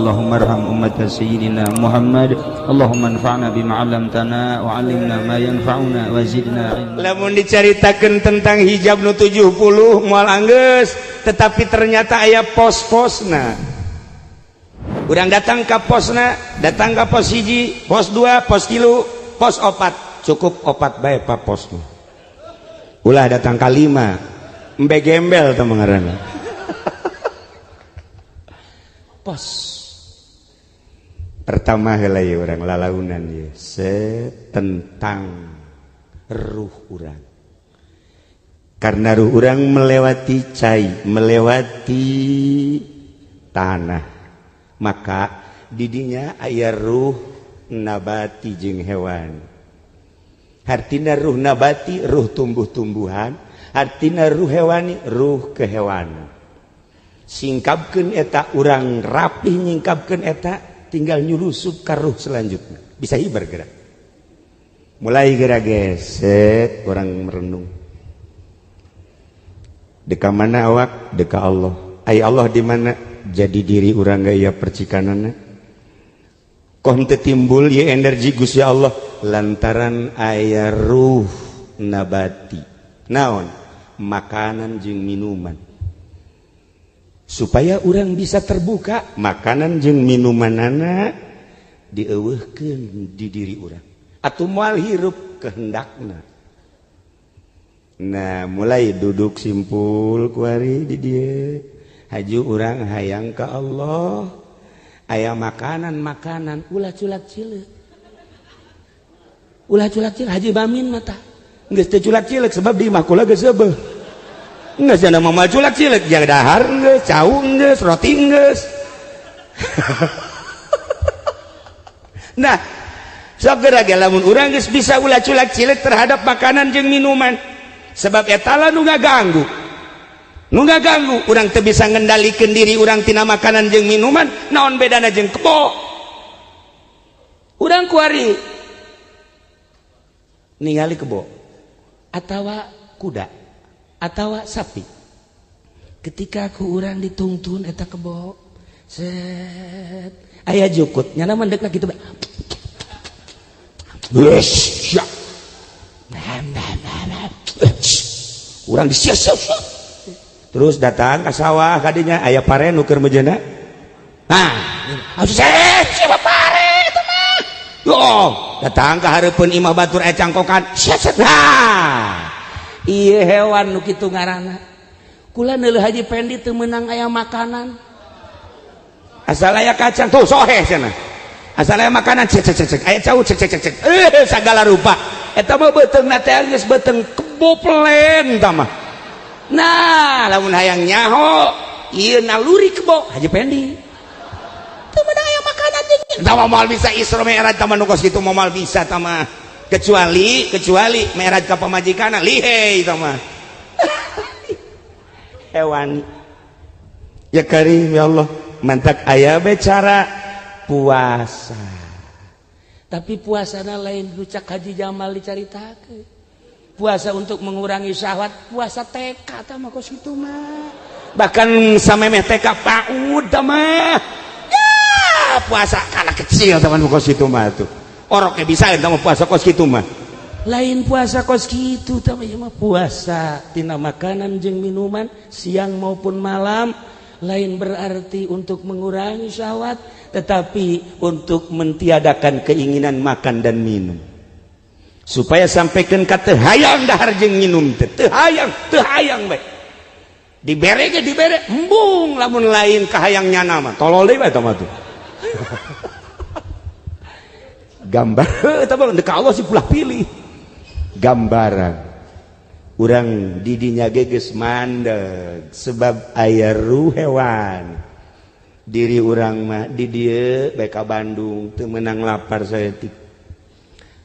Allahumma arham ummat sayyidina Muhammad. Allahumma anfa'na bima 'allamtana wa 'allimna ma yanfa'una wa zidna ilma. Lamun dicaritakeun tentang hijab nu 70 moal anggeus, tetapi ternyata aya pos-posna. Urang datang ka posna, datang ka pos 1, pos 2, pos 3, pos 4. Cukup 4 bae pa posna. Ulah datang ka 5. Embe gembel teh ngaranna. Pos pertama heula ieu urang lalaunan ieu tentang ruh urang. Karena ruh urang melewati cai, melewati tanah, maka didinya aya ruh nabati jeung hewan. Hartina ruh nabati ruh tumbuh-tumbuhan, hartina ruh hewani ruh kehewanan. Singkapkeun eta urang rapih nyingkapkeun eta, tinggal nyulusup ka ruh selanjutnya bisa hibar gerak. Mulai gerak geset orang merenung deka mana awak, deka Allah. Ay Allah di mana jadi diri urang gak ya percikanana kon teu timbul ya energi Gusti Allah lantaran aya ruh nabati naon makanan jeung minuman. Supaya orang bisa terbuka makanan jeung minumanana dieuweuhkeun di diri urang atuh moal hirup kehendakna. Nah mulai duduk simpul kuari di dieu haju urang hayang ka Allah, aya makanan-makanan ulah culak cileuk, ulah culak cileuk. Haji Bamin mata geus teu culak cileuk sebab di imah kula geus seubeuh. Geus cenah mah culak cileuk jeung dahar geus, cau geus, roti geus. Nah, sok geura ge lamun urang geus bisa ulah culak cileuk terhadap makanan jeung minuman. Sebab eta lah nu ngaganggu. Nu ngaganggu urang teu bisa ngendalikeun diri urang tina makanan jeung minuman, naon bedana jeung kebo? Urang kuari ningali kebo atawa kuda atawa sapi. Ketika ku urang ditungtun eta kebo, set aya jukut nyana mendekna kitu bae. Wes, ya. Urang disiasat. Terus datang ke sawah kadinya aya pare nu keur mejeuna. Nah, siapa pare eta mah? Yo, datang ka hareupeun imah batur aya cangkokan. Set. Nah. Ieu hewan nu kitu ngaranna. Kula neuleuh Haji Pendi teu meunang aya makanan. Asal aya kacang tuh soheh cenah. Asal aya makanan cek cek cek, aya cau cek cek cek cek. Sagala rupa. Eta mah beuteungna teh geus beuteung kebo plen tah mah. Nah, lamun hayang nyaho ieu naluri kebo Haji Pendi. Teu meunang aya makanan jeung tah mah moal bisa Isra Mi'raj tah mah nu kos kitu moal bisa tah mah. Kecuali mi'raj ka pamajikanna lihei tah mah. Hewan ya karim ya Allah, mantak aya be cara puasa. Tapi puasana lain rucak Haji Jamal dicaritakeun. Puasa untuk mengurangi syahwat, puasa TK tah mah kos kitu mah. Bahkan samemeh TK PAUD tah mah. Ya, puasa kana kecil tah mah kos kitu mah tuh. Oroknya bisa eta mah puasa kos kitu mah. Lain puasa kos kitu tah mah puasa tina makanan jeung minuman siang maupun malam, lain berarti untuk mengurangi syahwat, tetapi untuk mentiadakan keinginan makan dan minum. Supaya sampaikan ka teu hayang dahar jeung minum teh, teu hayang bae. Dibere ge dibere embung lamun lain kahayang nyana mah. Tolol deui bae eta mah tuh. Gambar eta mah deuk Allah sih pulah pilih. Gambaran urang didinya ge geus mandeg sebab aya ruh hewan. Diri urang mah di dieu bae ka Bandung teu meunang lapar saeutik.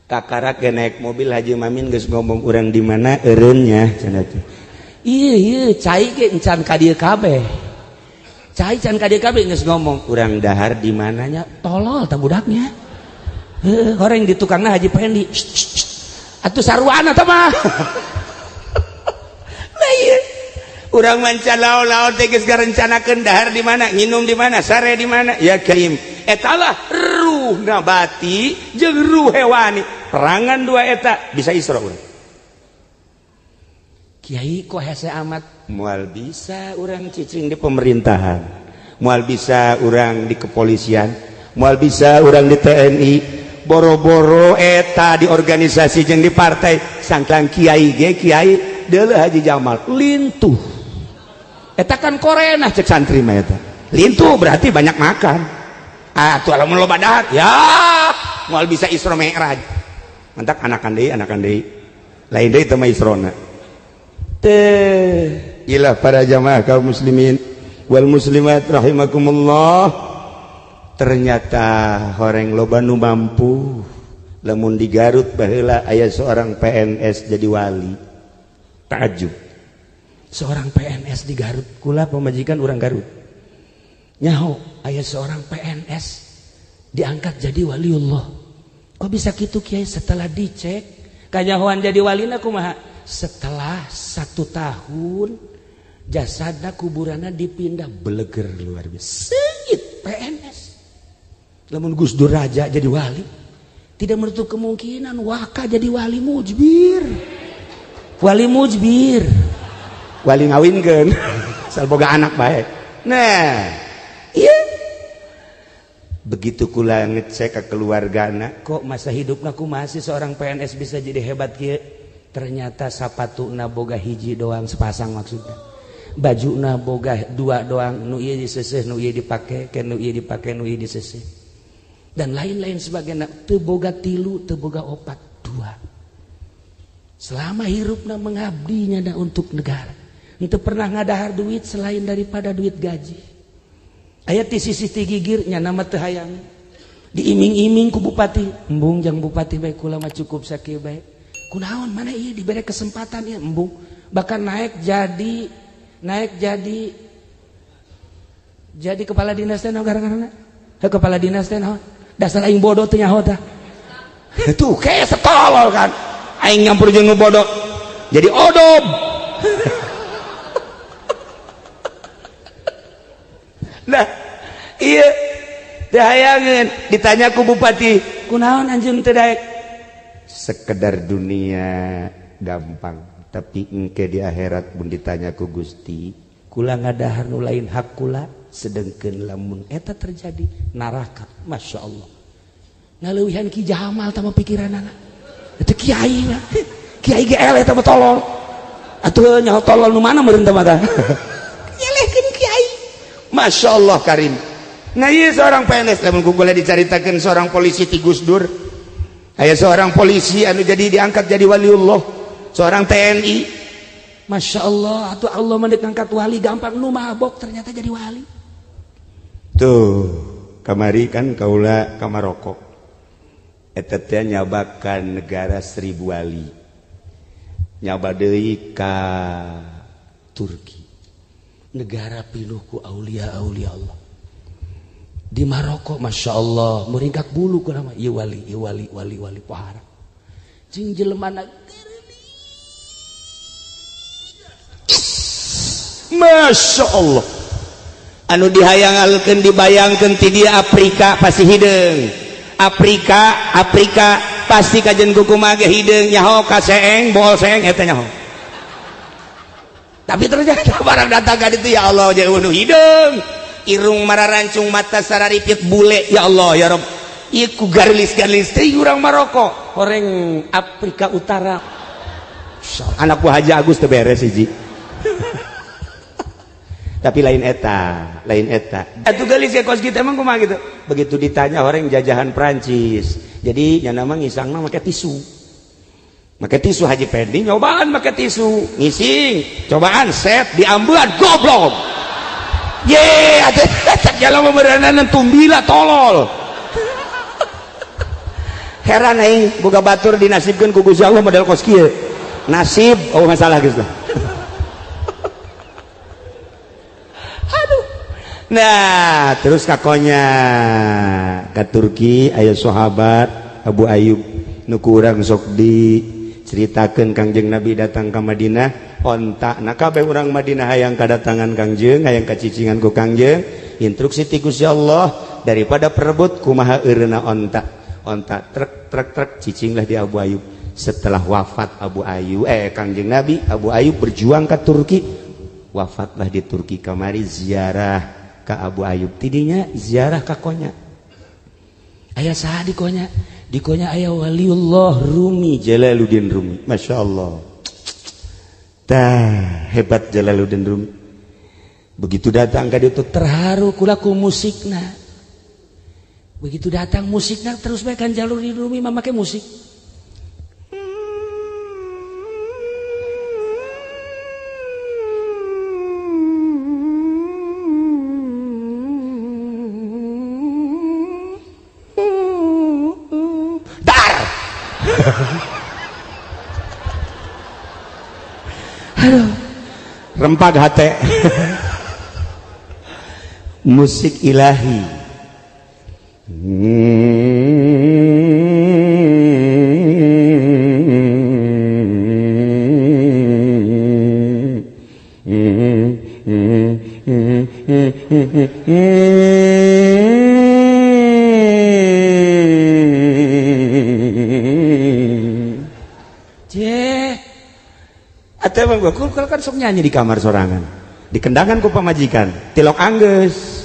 Kakarak ge naik mobil Haji Mamin geus ngomong urang di mana eureunnya cenah teh. Ieu ieu cai ge encan ka dieu kabeh. Cai can ka dieu kabeh geus ngomong urang dahar di mananya, tolol tah budaknya. Heuh, horeng di tukangna Haji Pendi. Atuh saruana tah mah. Lah ieu Urang manca laol-laol teh geus ngarencanakeun dahar di mana, nginum di mana, sare di mana. Ya karim, eta lah ruh nabati jeung ruh hewani. Perangan dua eta bisa isra urang. Kiai kok hese amat, moal bisa urang cicing di pemerintahan, moal bisa urang di kepolisian, moal bisa urang di TNI, boro-boro eta di organisasi jeung di partai. Sangklang kiai ge kiai deuleu Haji Jamal lintuh. Eta kan korenah cek santri mah eta. Lintuh berarti banyak makan. Ah tuh lamun loba dahar ya moal bisa Isra Mi'raj. Mantak anakan deui. Lain deui teh mah Isrona. Teh ilah para jamaah kaum muslimin wal muslimat rahimakumullah. Ternyata horeng loba nu mampu. Lamun di Garut baheula aya seorang PNS jadi wali. Takjub. Seorang PNS di Garut, kula pemajikan orang Garut. Nyaho aya seorang PNS diangkat jadi waliullah. Kok bisa gitu kiai? Setelah dicek kanyahoan jadi walina kumaha? Setelah 1 tahun jasadna kuburanna dipindah, beleger luar biasa. Seungit PNS. Lamun Gus Dur raja jadi wali, tidak menutup kemungkinan waka jadi wali mujbir. Wali mujbir. Wali ngawinkeun. Asal boga anak bae. Nah, iya. Begitu kula ngecek ke keluargana, kok masa hidupna ku masih seorang PNS bisa jadi hebat kieu? Ternyata sapatuna boga hiji doang, sepasang maksudnya. Bajuna boga 2 doang, nu ieu diseseh, nu ieu dipake, ke nu ieu dipake, nu ieu diseseh. Dan lain-lain sebagainya, teu boga 3, teu boga 4, 2. Selama hirupna mengabdinya da untuk negara. Henteu pernah ngadahar duit selain daripada duit gaji. Aya ti sisi ti gigir nya nama teu hayang. Diiming-iming ku bupati, embung jang bupati bae kula mah cukup sakieu bae. Kunaon mana ieu dibere kesempatan ieu embung. Bahkan naik jadi kepala dinas teh naon gara-garana? Heuh kepala dinas teh naon? Dasar aing bodoh teu nyaho tah. Tuh kayak setolol kan. Aing nyampur jeung nu bodoh. Jadi odob. Nah, iya teu hayangeun ditanya ku bupati, kunaon anjeun teu daek? Sekedar dunia gampang, tapi engke di akhirat mun ditanya ku Gusti, kula ngadahar nu lain hak kula, sedengkeun lamun eta terjadi neraka. Masya Allah. Ngaleuwihan Ki Jamal tah mah pikiranana. Eta kiai mah. Kiai ge eleh tah mah tolol. Atuh nyaho tolol nu mana meureun tah mah tah. Nyelehkeun kiai. Masya Allah karim. Nah iya seorang PNS, lamun ku boleh dicaritakeun seorang polisi ti Gus Dur. Aya seorang polisi anu jadi diangkat jadi waliullah, seorang TNI. Masya Allah, atuh Allah mah deuk ngangkat wali gampang, nu mabok ternyata jadi wali. Tuh, kamari kan kaula ka Maroko. Eta teh nyabakan negara 1000 wali. Nyaba deui ka Turki. Negara pinuh ku aulia-aulia Allah. Di Maroko Masya Allah meringkak bulu ku nama ieu wali, ieu wali, wali, wali pohara. Jeung jelemana Masya Allah. Anu dihayangalkeun dibayangkeun ti dia Afrika pasti hideung. Afrika, Afrika pasti kajen kukumaha ge hideung nyaho ka seeng, bool seeng eta nyaho. Tapi ternyata barang datang ka ditu ya Allah jeung nu hideung. Irung mararancung mata sararipit bule ya Allah ya Rabb. Ieu ku garlis-garlis teh urang Maroko, horeng Afrika Utara. Anak buah Haji Agus teu beres hiji. Tapi lain eta, lain eta. Atuh geulis ya kos kitu emang kumaha gitu. Begitu ditanya orang jajahan Prancis. Jadi nya nama ngisangna make tisu. Make tisu Haji Pendi nyobaan make tisu, ngising, cobaan set diambean goblok. Ye, atuh jalan memerenanan tumbila tolol. Heran aing boga batur dinasibkeun ku Gusti Allah model kos kieu. Nasib oh masalah geus lah. Aduh. Nah, terus kakonya ke Turki aya sahabat Abu Ayyub nu ku urang sok di Diceritakeun Kangjeng Nabi datang ka Madinah, onta na kabeh urang Madinah hayang kadatangan Kangjeng, hayang kacicingan ku Kangjeng. Instruksi ti Gusti Allah daripada perebut kumaha eureuna onta. Onta trek trek trek cicinglah di Abu Ayyub. Setelah wafat Abu Ayyub, Kangjeng Nabi, Abu Ayyub berjuang ke Turki, wafatlah di Turki. Kamari ziarah ka Abu Ayyub, tidinya ziarah ka Konya. Aya saha di Konya? Di Konya aya waliullah Rumi, Jalaluddin Rumi. Masya Allah, tah hebat Jalaluddin Rumi. Begitu datang ka ditu terharu kulaku musikna. Begitu datang musikna terus bae kan Jalaluddin Rumi mah make musik. Dar. Aduh, rempag hate. Musik ilahi. Atau emang gua kan sok nyanyi di kamar sorangan, dikendangan ku pamajikan, tilok anggeus.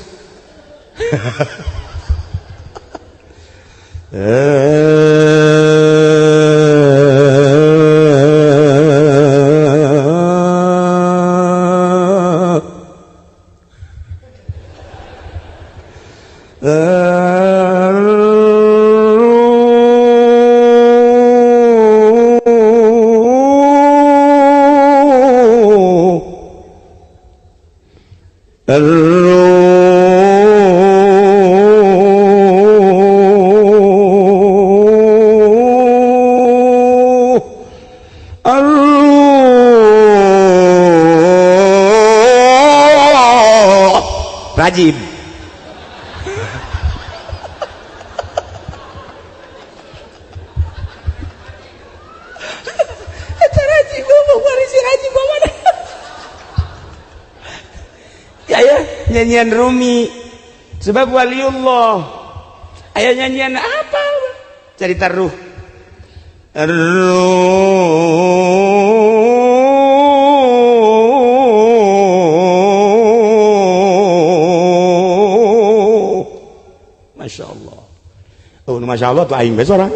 Rajib. Eta rajib ngomong bari si rajib mana? Ya ya, nyanyian Rumi. Sebab waliullah. Aya nyanyian apa? Cerita ruh. Ruh. Masya Allah. Oh, Masya Allah tuh aing besok orang.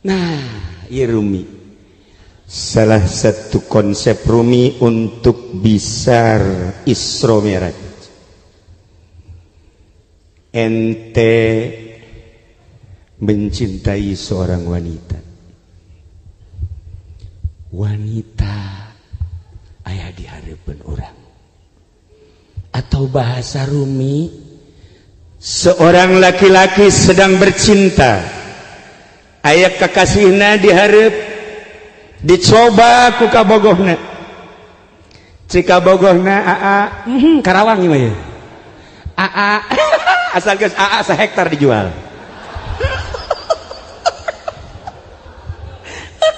Nah, iya Rumi. Salah satu konsep Rumi untuk bisa Isra Mi'raj. Ente mencintai seorang wanita. Wanita aya di hareupeun urang. Atau bahasa Rumi, seorang laki-laki sedang bercinta. Aya kakasihna di hareup, dicoba ku kabogohna. Cik kabogohna aa, Karawang ieu mah ya. Aa, asal geus aa sehektar dijual.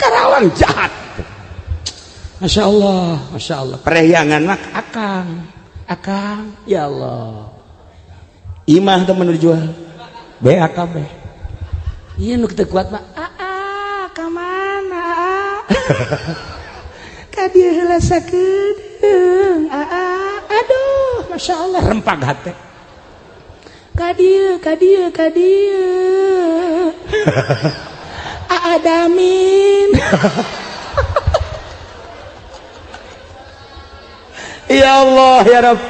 Karawang jahat. Masya Allah, Masya Allah. Perahyangan mah akang, akang, ya Allah. Imah temen dijual, BAKB. Iya nu kita kuat mah, aa, ka mana? Ka dieu heula sakedeung, aa, aduh, Masya Allah, rempag hate. Ka dieu, ka dieu, ka dieu. Aa damin. Ya Allah ya Rabb.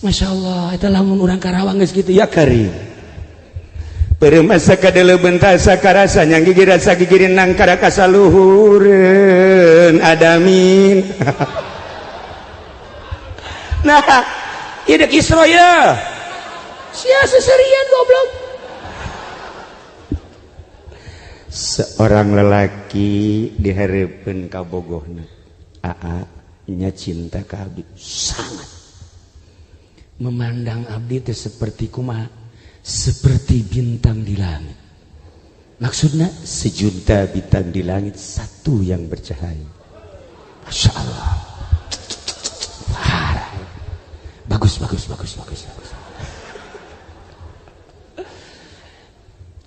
Masya Allah, eta lamun urang Karawang geus kitu ya karim. Permasa kadele bentasa karasa nyang gigi rasa gigirin nang karaka luhureun adamin. Nah, ieu dek Isra ya. Sia seserian goblok. Seorang lelaki dihareupeun ka bogohna. Aa nya cinta ka abdi sangat. Memandang abdi teh seperti kumaha? Seperti bintang di langit. Maksudnya sejuta bintang di langit satu yang bercahaya. Masya Allah. Parah. Bagus, bagus, bagus, bagus, bagus.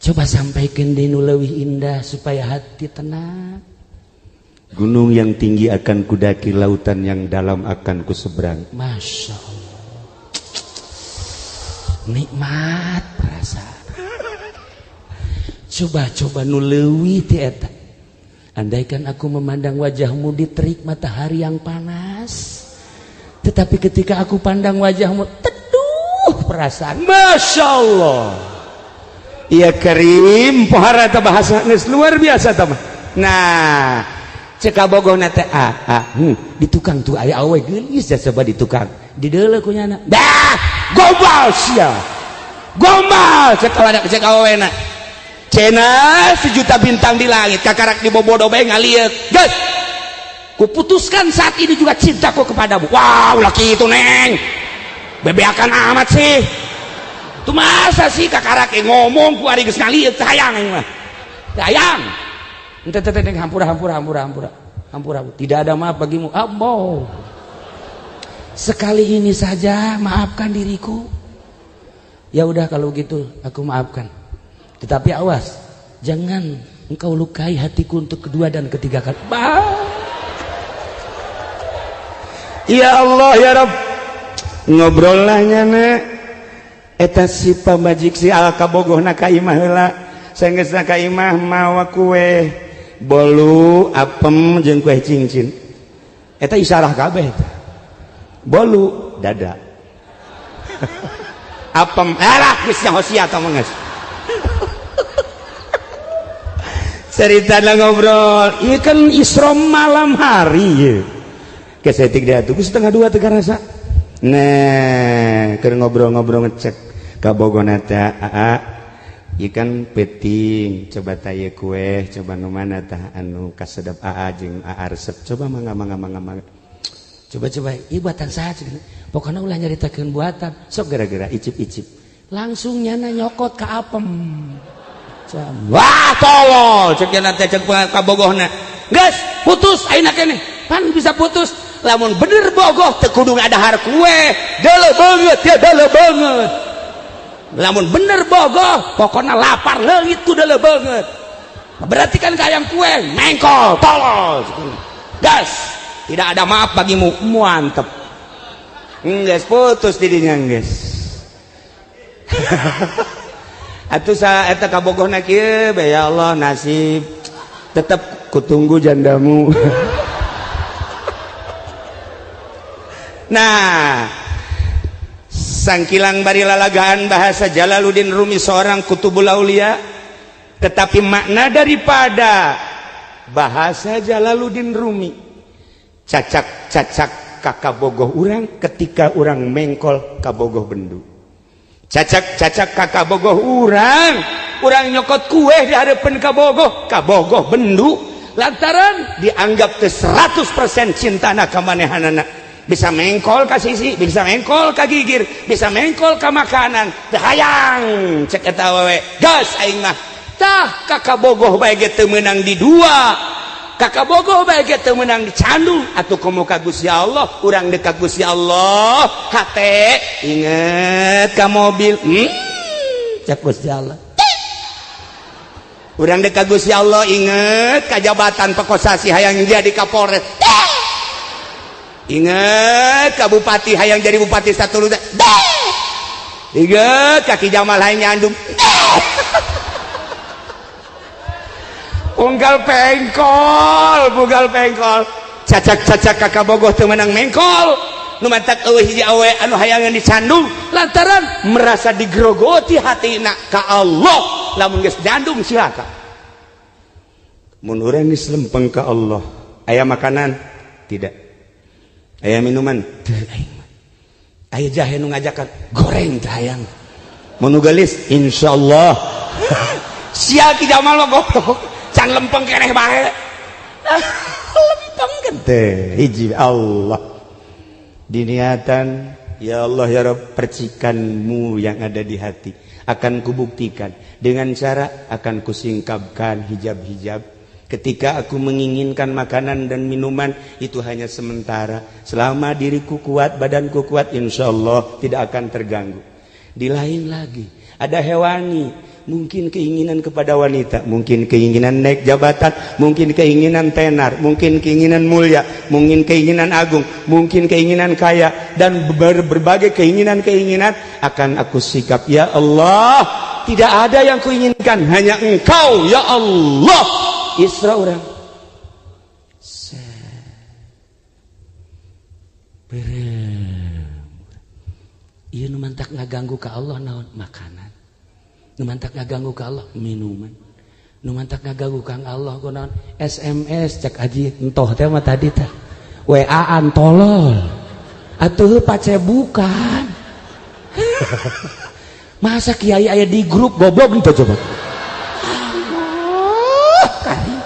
Coba sampaikan di nu leuwih indah supaya hati tenang. Gunung yang tinggi akan kudaki, lautan yang dalam akan kuseberang. Masya Allah. Nikmat perasaan. Coba-coba nu leuwih ti eta. Andaikan aku memandang wajahmu di terik matahari yang panas, tetapi ketika aku pandang wajahmu teduh perasaan. Masya Allah. Iya Karim, pohara ta bahasa geus luar biasa ta mah. Nah, cek kabogohna teh di tukang tuh aya awe geulis jasa di tukang. Dideuleu ku nyana. Dah, gombal sia. Gombal cek kawana cek awena. Cenah sejuta bintang di langit kakarak dibobodo bae ngalieuk. Geus. Kuputuskan saat ini juga cintaku kepadamu. Wow, laki itu neng. Bebeakan amat sih. Tuh masa sih kakarak ngomong ku ari geus ngalieuk teh hayang aing mah. Teh hayang. Ente teh teh hampura hampura hampura hampura. Hampura. Tidak ada maaf bagimu. Ambo. Sekali ini saja maafkan diriku. Ya udah kalau gitu aku maafkan. Tetapi awas, jangan engkau lukai hatiku untuk kedua dan ketiga kali. Bah. Ya Allah ya Rabb. Ngobrol lah nyana. Eta si pamajik si al kabogohna ka imah heula. Sanggeusna ka imah mawa kue bolu apem jeung kue cincin. Eta isarah kabeh eta. Bolu dada. Apem alah geus nyaho sia tah mah geus. Ceritana ngobrol, ieu kan isra malam hari ieu. Kesetik dia tuh 1:30 teu karasa. Nah, keur ngobrol-ngobrol ngecek kabogona teh aa ieu kan peuting coba tah ieu kue coba nu mana tah anu kasedep aa jeung aa resep coba mangga mangga mangga mangga. Coba-coba ieu buatan saha cenah. Pokona ulah nyaritakeun buatan, sok gara-gara icip-icip. Langsung nyana nyokot ka apem. Wah, tolol cek nya teh cek kabogohna. Geus, putus ayeuna keneh. Pan bisa putus. Lamun bener bogoh teu kudu ngadahar kue, deuleu beungeut ya deuleu beungeut. Lamun bener bogoh, pokona lapar leungit ku deuleu beungeut. Berarti kan kayang kue mengkol, tolol. Gas, tidak ada maaf bagimu, mantep. Geus putus didinya geus. Atuh sa eta kabogohna kieu bae ya Allah nasib tetep kutunggu jandamu. Nah, sangkilang bari lalagaan bahasa Jalaluddin Rumi seorang kutubul aulia, tetapi makna daripada bahasa Jalaluddin Rumi cacak-cacak kakabogoh urang ketika urang mengkol kabogoh bendu. Cacak-cacak kakabogoh urang, urang nyokot kue di hadapan kabogoh, kabogoh bendu lantaran dianggap teh 100% cintana ka manehanana. Bisa mengkol ka sisi, bisa mengkol ka gigir, bisa mengkol ka makanan. Teu hayang cek eta awewe. Gas aing mah. Tah kakabogoh bae ge teu meunang di dua. Kakabogoh bae ge teu meunang dicandung atuh komo ka Gusti Allah, urang deuk ka Gusti Allah. Hate inget ka mobil. Cek Gusti Allah. Urang deuk ka Gusti Allah inget ka jabatan pekosasi hayang jadi Kapolres. Ingat ka bupati hayang jadi bupati satu luta. Ingat kaki Jamal hayang nyandung. Unggal pengkol, bugal pengkol. Cacak-cacak kakak bogoh teu meunang mengkol. Nu mantak eueuh hiji awe anu hayangan dicandung lantaran merasa digrogoti hatina ka Allah. Lamun geus nyandung cilaka. Mun urang geus lempeng ka Allah, aya makanan? Tidak. Aya minuman? Teu aing mah. Aya jahe nu ngajakan goreng teh hayang. Mun nu geulis insyaallah. Sia ki Jamal mah goblok. Can lempeng keneh bae. Lempeng kan teh hiji Allah. Diniatan Ya Allah ya Rabb, percikanmu yang ada di hati akan kubuktikan dengan cara akan kusingkapkan hijab-hijab. Ketika aku menginginkan makanan dan minuman itu hanya sementara. Selama diriku kuat, badanku kuat, insya Allah tidak akan terganggu. Di lain lagi ada hewani, mungkin keinginan kepada wanita, mungkin keinginan naik jabatan, mungkin keinginan tenar, mungkin keinginan mulia, mungkin keinginan agung, mungkin keinginan kaya, dan berbagai keinginan-keinginan akan aku sikap. Ya Allah, tidak ada yang kuinginkan, hanya Engkau ya Allah. Isra urang ieu nu mantak ngaganggu ka Allah naon? Makanan. Nu mantak ngaganggu ka Allah minuman. Nu mantak ngaganggu ka Allah ku naon? SMS cek haji entoh teh mah tadi teh. WA-an tolol. Atuh pacebukan. Masa kiai aya di grup goblok henteu coba. Allah karim.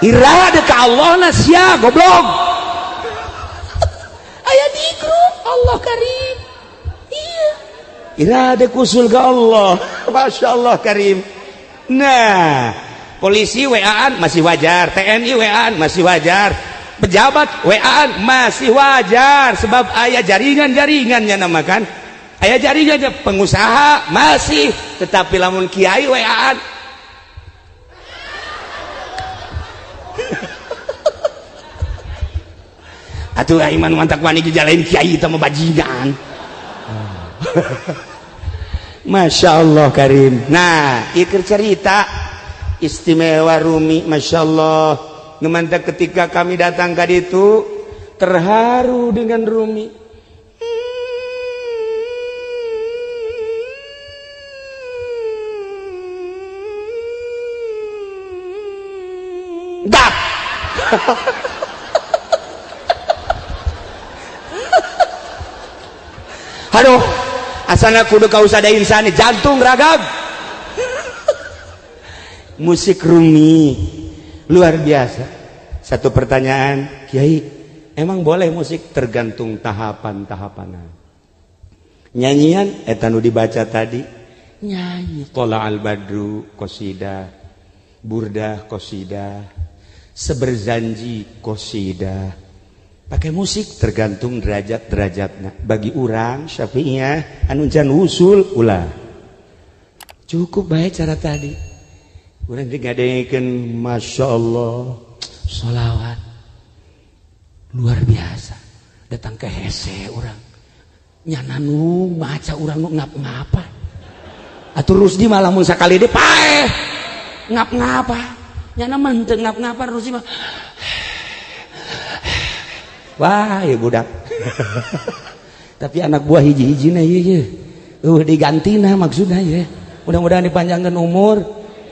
Ira de ka Allah na sia goblok. Aya di grup Allah karim. Iya. Ira kusul ke Allah, Masya Allah karim. Nah, polisi WA-an masih wajar, TNI WA-an masih wajar, pejabat WA-an masih wajar, sebab ayah jaringan-jaringannya namakan, ayah jaringannya pengusaha masih, tetapi lamun kiai WA-an atuh iman mantak wani jalain kiai teh mah bajingan. Masya Allah karim. Nah, ikir cerita istimewa Rumi, Masya Allah. Ngemantak ketika kami datang ke itu terharu dengan Rumi. Dak. Aduh, asana kudu kausada insani jantung ragag. Musik Rumi luar biasa. Satu pertanyaan, Kiai, emang boleh musik? Tergantung tahapan-tahapan. Nyanyian eta nu dibaca tadi, nyanyi Qola al-Badru qasidah, Burdah qasidah, Seberzanji qasidah. Pakai musik tergantung derajat-derajatnya. Bagi urang Syafi'iyah anu can usul ulah. Cukup baik cara tadi. Urang digadekeun Masya Allah sholawat luar biasa. Datang ke hese urang. Nyana nu maca urang nu ngap-ngapa. Atuh Rusdi malah mun sakali deui paeh. Ngap-ngapa. Nyana mah henteu ngap-ngapa Rusdi mah. Wah, ya budak. Tapi anak buah hiji-hijina ieu ye. Digantina maksudna ye. Mudah-mudahan dipanjangkan umur,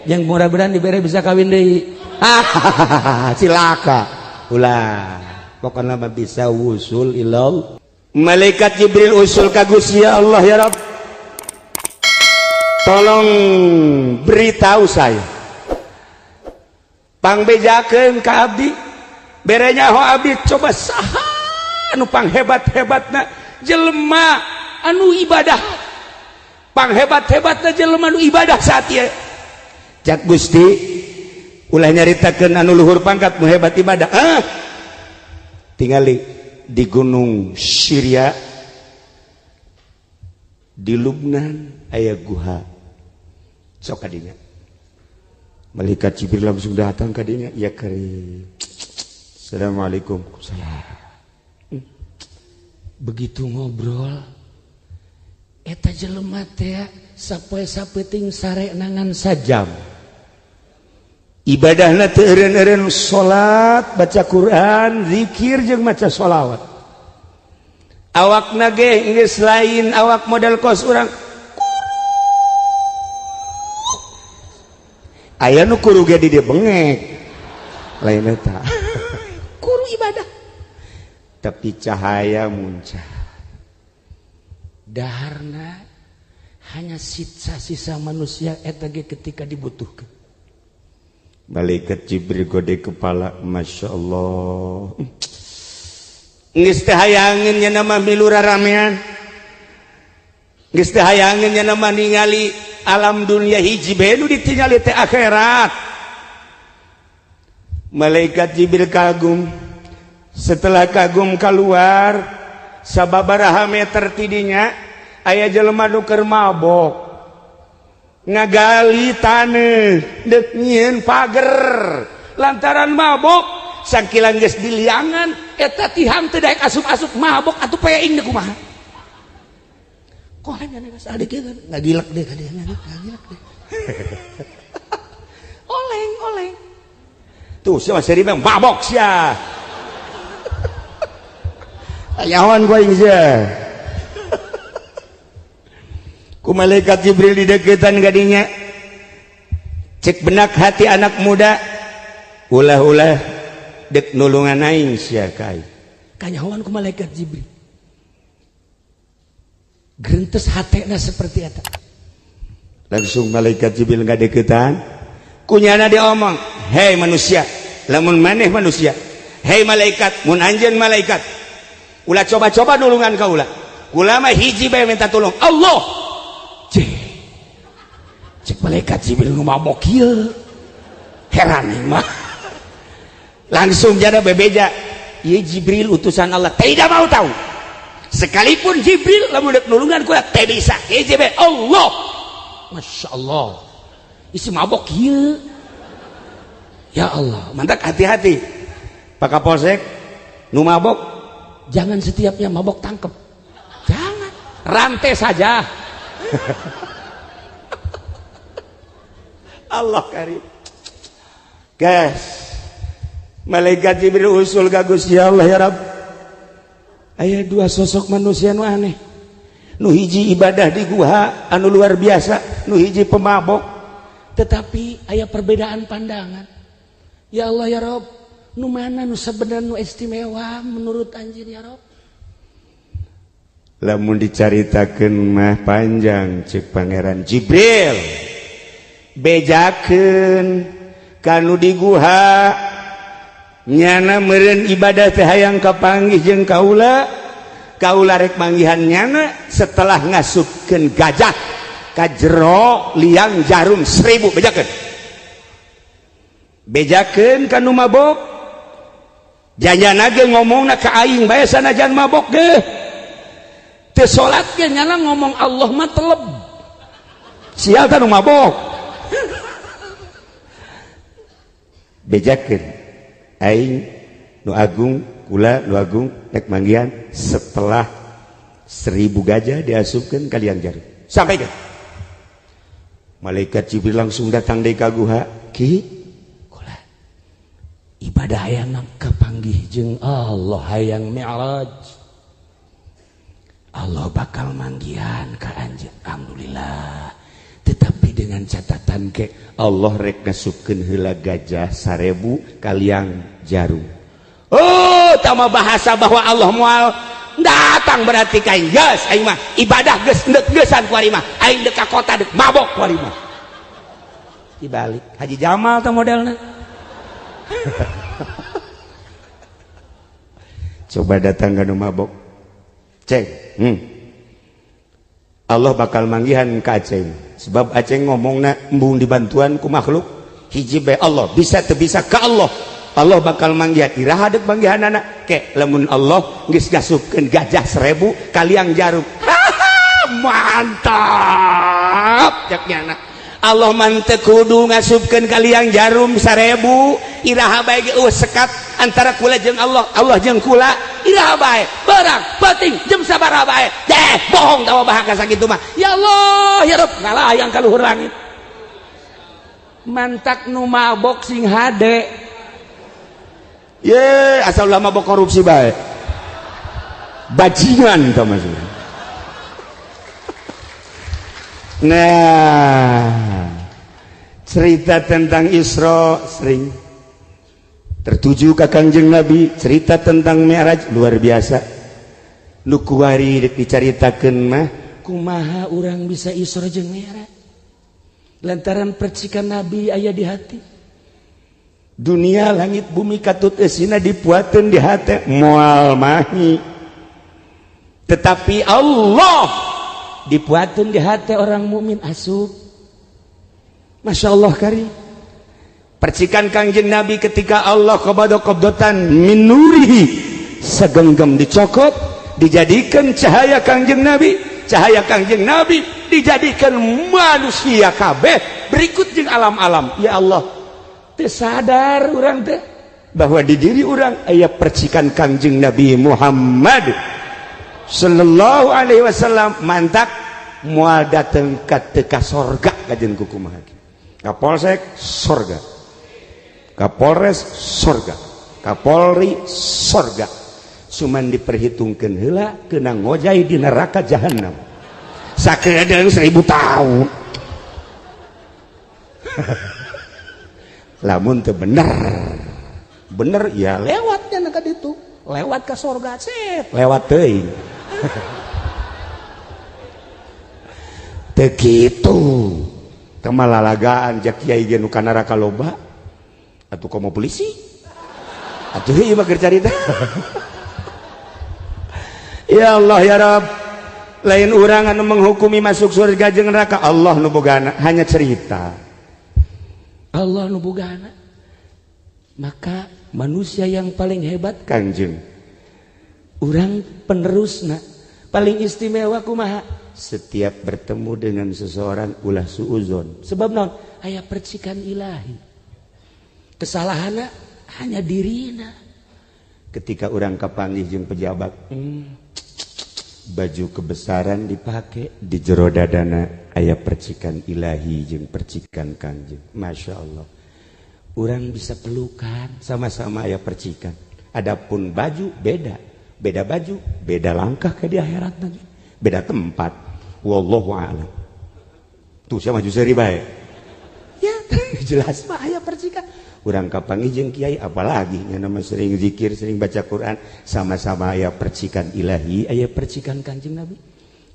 yang mudah-mudahan dibere bisa kawin deui. Cilaka. Ulah. Pokokna mah bisa wusul ilal. Malaikat Jibril usul ka Gusti ya Allah ya Rabb. Tolong beritahu saya. Pangbejakeun ka abdi. Berenya ho abdi coba saha anu panghebat-hebatna jelema anu ibadah, panghebat-hebatna jelema anu ibadah saat ieu. Cak Gusti ulah nyaritakeun anu luhur pangkat nu hebat ibadah. Ah, tingali di gunung Syria di Lubnan aya guha. Sok kadinya. Malaikat Jibril langsung datang kadinya, ya karim. Assalamualaikum. Salam. Begitu ngobrol eta jelema teh sapoe sapeuting sare nangan sajam. Ibadahna teu eureun-eureun salat, baca Quran, zikir jeung maca sholawat. Awakna ge geus lain awak model kos urang. Aya nu kuru ge di dieu bengek. Lain eta. Kuru ibadah. Tapi cahaya muncul. Daharna hanya sisa-sisa manusia eta ge ketika dibutuhkan. Malaikat Jibril gode kepala, Masya Allah. Geus teu hayangeun nya nama milu raramean. Geus teu hayangeun nya nama ningali alam dunia hiji bae nu ditingali teh akhirat. Malaikat Jibril kagum. Setelah kagum keluar sababaraha meter tidinya aya jelema nu keur mabok ngagali taneuh deuk nyieun pager lantaran mabok sangkilan geus diliangan eta tihang teu daek asup-asup mabok atuh peing deuk kumaha koleng geus adik ieu ngagilek deui ka dieu ngagilek deui oleng oleng tuh sia seri mabok sia ayawan gua ini sia. Ku malaikat Jibril dideketan gadinya cek benak hati anak muda ulah-ulah dek nulungan aing sia kai kanyahoan ku malaikat Jibril gerentes hatena seperti eta langsung malaikat Jibril ngadeketan kunyana diomong hei manusia lamun maneh manusia hei malaikat mun anjeun malaikat ulah coba-coba nulungan kaula kula mah hiji bae minta tolong Allah. Cek cek malaikat Jibril nu mabok ieu heran mah langsung jada bebeja ieu Jibril utusan Allah tidak mau tahu sekalipun Jibril lamun dek nulungan kula teu bisa hiji bae Allah. Masya Allah isi mabok ieu ya Allah mantak hati-hati Pak Kapolsek nu mabok jangan setiapnya mabok tangkep jangan rantai saja. Allah karim guys malaikat Jibril usul ka Gusti Allah ya Rabb aya dua sosok manusia nu aneh nu hiji ibadah di guha anu luar biasa nu hiji pemabok tetapi aya perbedaan pandangan ya Allah ya Rabb nu mana nu sebenarnya nu istimewa menurut anjeun ya Rob lamun dicaritakeun mah panjang cek Pangeran Jibril bejakeun kanu di guha nyana meureun ibadah teh hayang kapanggih jeung kaula kaula rek manggihan nyana setelah ngasupkeun gajah ka jero liang jarum 1000 bejakeun bejakeun kanu mabok janyana ge ngomongna ka aing bae sanajan mabok ge teu salat ge nyana ngomong Allah mah teleb sial tah nu mabok bejakeun aing nu agung kula nu agung rek manggihan setelah 1000 gajah diasupkeun ka liang jarum sampai ke malaikat Jibril langsung datang deui ka guha ki ibadah hayang kapanggih jeung Allah hayang mi'raj Allah bakal manggihan ka anjeun alhamdulillah tetapi dengan catatan ke Allah rek ngasupkeun heula gajah 1000 ka liang jarum oh tama bahasa bahwa Allah moal datang berarti ka aing geus aing mah ibadah geus endek geusan ku ari mah aing deuk ka kota deuk mabok ku ari mah dibalik Haji Jamal teh modelna. Coba datang ke mabok ceng Allah bakal manggihan ka Aceng sebab Aceng ngomongna embung dibantuan ku makhluk hiji bae Allah bisa teu bisa ka Allah Allah bakal manggihan iraha deuk manggihanana ke lamun Allah geus ngasupkeun gajah 1000 kaliang jarum mantap cek nyana Allah mah teu kudu ngasupkeun kaliang jarum 1000 iraha bae ge eueuh sekat antara kula jeung Allah Allah jeung kula iraha bae berang penting jeung sabaraha bae deh bohong tawa bahasa sakitu mah ya Allah ya Rabb ngalayang ka luhur langit mantak nu mabok sing hade ye asal ulah mabok korupsi bae bajingan tah maksudna. Nah, cerita tentang Isra sering tertuju ke Kangjeng Nabi, cerita tentang Mi'raj luar biasa. Nu kuari deuk dicaritakeun mah kumaha urang bisa Isra jeung Mi'raj? Lantaran percikan Nabi aya di hati. Dunia langit bumi katut eusina dipuateun di hate moal mahi. Tetapi Allah dipuateun di hate orang mukmin asup. Masya Allah kari. Percikan Kangjeng Nabi ketika Allah qabada qabdatan min nurihi, segenggam dicokot dijadikan cahaya Kangjeng Nabi, cahaya Kangjeng Nabi dijadikan manusia kabeh berikut jeung alam-alam. Ya Allah, teu sadar urang teh bahwa di diri urang aya percikan Kangjeng Nabi Muhammad sallallahu alaihi wasallam, mantak moal dateng ka teu ka sorga kajeun kumaha. Kapolsek sorga, Kapolres sorga, Kapolri sorga, cuman diperhitungkan heula kena ngojay di neraka jahanam sakedeung 1000 tahun. Lamun teu bener bener ya lewatnya ka ditu, lewat ka sorga set lewat teuing. Teu kitu teu malalagaan ja kiai ge nu ka neraka loba atuh komo polisi atuh ieu mah keur carita. Ya Allah ya Rabb, lain urang anu menghukumi masuk surga jeung neraka, Allah nu bogana, hanya cerita Allah nu bogana. Maka manusia yang paling hebat Kangjeng urang penerusna paling istimewa kumaha? Setiap bertemu dengan seseorang ulah suuzon, sebab naon? Aya percikan ilahi, kesalahanna hanya dirina. Ketika urang kapanggih jeung pejabat, baju kebesaran dipake, di jero dadana aya percikan ilahi jeung percikan Kangjeng. Masya Allah, urang bisa pelukan sama-sama aya percikan. Adapun baju beda, beda baju, beda langkah ke di akhirat lagi, beda tempat. Wallahu a'lam. Tuh siapa maju seri bae. Ya, jelas mah aya percikan. Urang kapanggih jeung kiai apalagi nya nama sering zikir, sering baca Quran, sama-sama aya percikan ilahi, aya percikan Kanjeng Nabi.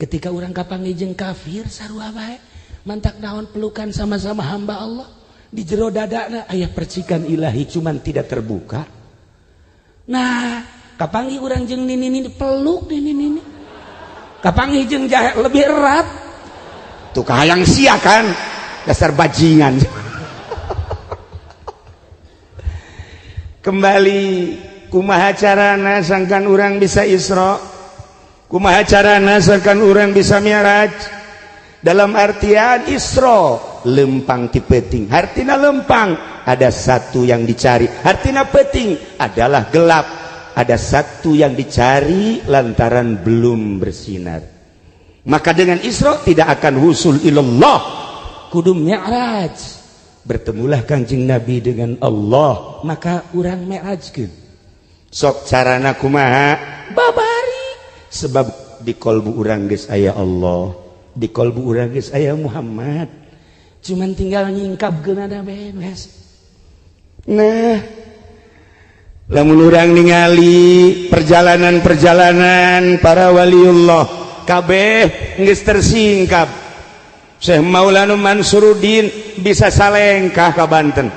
Ketika urang kapanggih jeung kafir sarua bae, mantak naon pelukan sama-sama hamba Allah. Di jero dadana aya percikan ilahi cuman tidak terbuka. Nah, kapanggih urang jeung nini-nini peluk nini-nini. Kapanggih jeung jahe lebih erat. Tuh kahayang sia kan, dasar bajingan. Kembali kumaha carana sangkan urang bisa Isra, kumaha carana sangkan urang bisa Mi'raj. Dalam artian Isra lempang ti peuting, artina lempang ada satu yang dicari, artina peuting adalah gelap, ada satu yang dicari lantaran belum bersinar. Maka dengan Isra tidak akan husul ilallah, kudu Mi'raj. Bertemulah Kanjeng Nabi dengan Allah, maka urang mi'rajkeun. Sok carana kumaha? Babari. Sebab di kolbu urang geus aya Allah, di kolbu urang geus aya Muhammad. Cuman tinggal nyingkapkeun ada beres. Nah, lamun urang ningali perjalanan-perjalanan para waliullah kabeh geus tersingkap. Syekh Maulana Mansuruddin bisa salengkah ka Banten.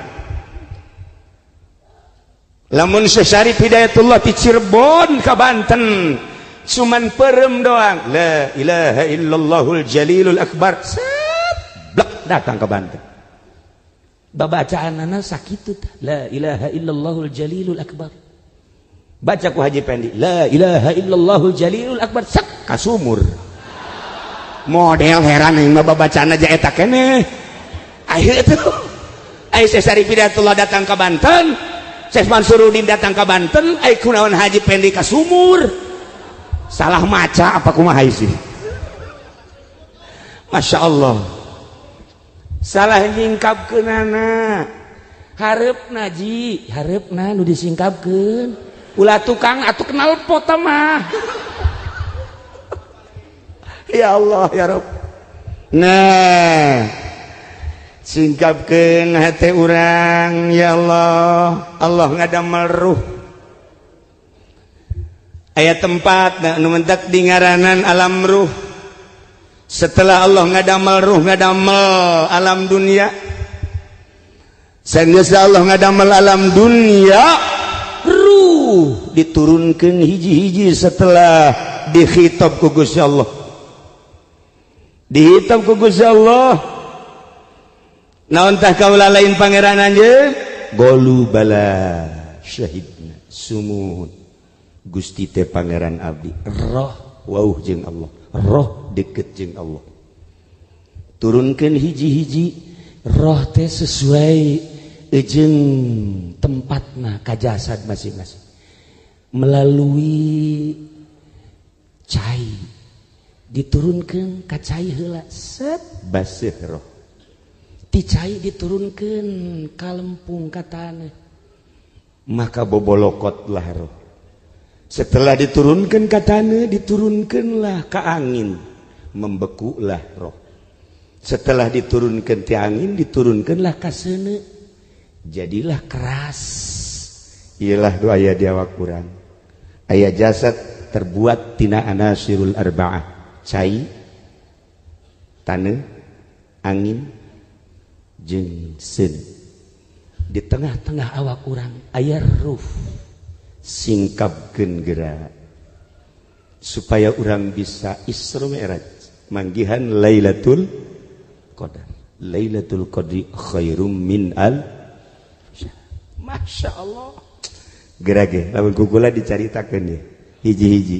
Lamun Syekh Syarif Hidayatullah ti Cirebon ka Banten, cuman perem doang. La ilaha illallahul jalilul akbar. Set, blek datang ke Banten. Babacaanana sakitu tah. La ilaha illallahul jalilul akbar. Baca ku Haji Pendi, la ilaha illallahul jalilul akbar, sak ka sumur. Model heran yang mah babacaan aja eta keneh. Akhir itu ai Syekh Syarif Hidayatullah datang ke Banten, Syekh Mansuruddin datang ke Banten, ai kunaon Haji Pendi ka sumur. Salah maca apa kumaha sih? Masya Allah. Salah nyingkapkeunana. Hareupna ji, hareupna nu disingkapkeun. Ulah tukang atuh kenal pot mah. Ya Allah ya Rabb. Nah, singkapkeun hate urang ya Allah. Allah ngadamel ruh. Aya tempat nu mentak di ngaranan alam ruh. Setelah Allah ngadamel ruh, ngadamel alam dunia. Sanggeus Allah ngadamel alam dunia, ruh diturunkan hiji-hiji setelah dikhitab ku Gusti Allah. Dikhitab ku Gusti Allah. Naon tah kaula lain pangeran anjeun? Golu bala syahidna sumuhun. Gusti teh pangeran abdi. Roh wauh jeung Allah. Roh deket jeung Allah. Turunkan hiji-hiji roh teh sesuai jeung tempatna ka jasad masing-masing melalui cai diturunkan ka cai heula set baseuh roh ti cai diturunkan ka lempung ka taneuh maka bobolokotlah roh. Setelah diturunkan ka taneuh diturunkanlah ka angin membekulah roh. Setelah diturunkan ti angin diturunkanlah ka seuneu jadilah keras. Iyalah doa aya di awak urang. Aya jasad terbuat tina anasirul arba'ah, cai, taneuh, angin, jeung seuneu. Di tengah-tengah awak urang aya ruh. Singkapkeun geura supaya urang bisa Isra Mi'raj manggihan Lailatul Qadar. Lailatul Qadri khairum min al. Masya Allah. Gerage, lamun kukula dicaritakeun ya. Hiji-hiji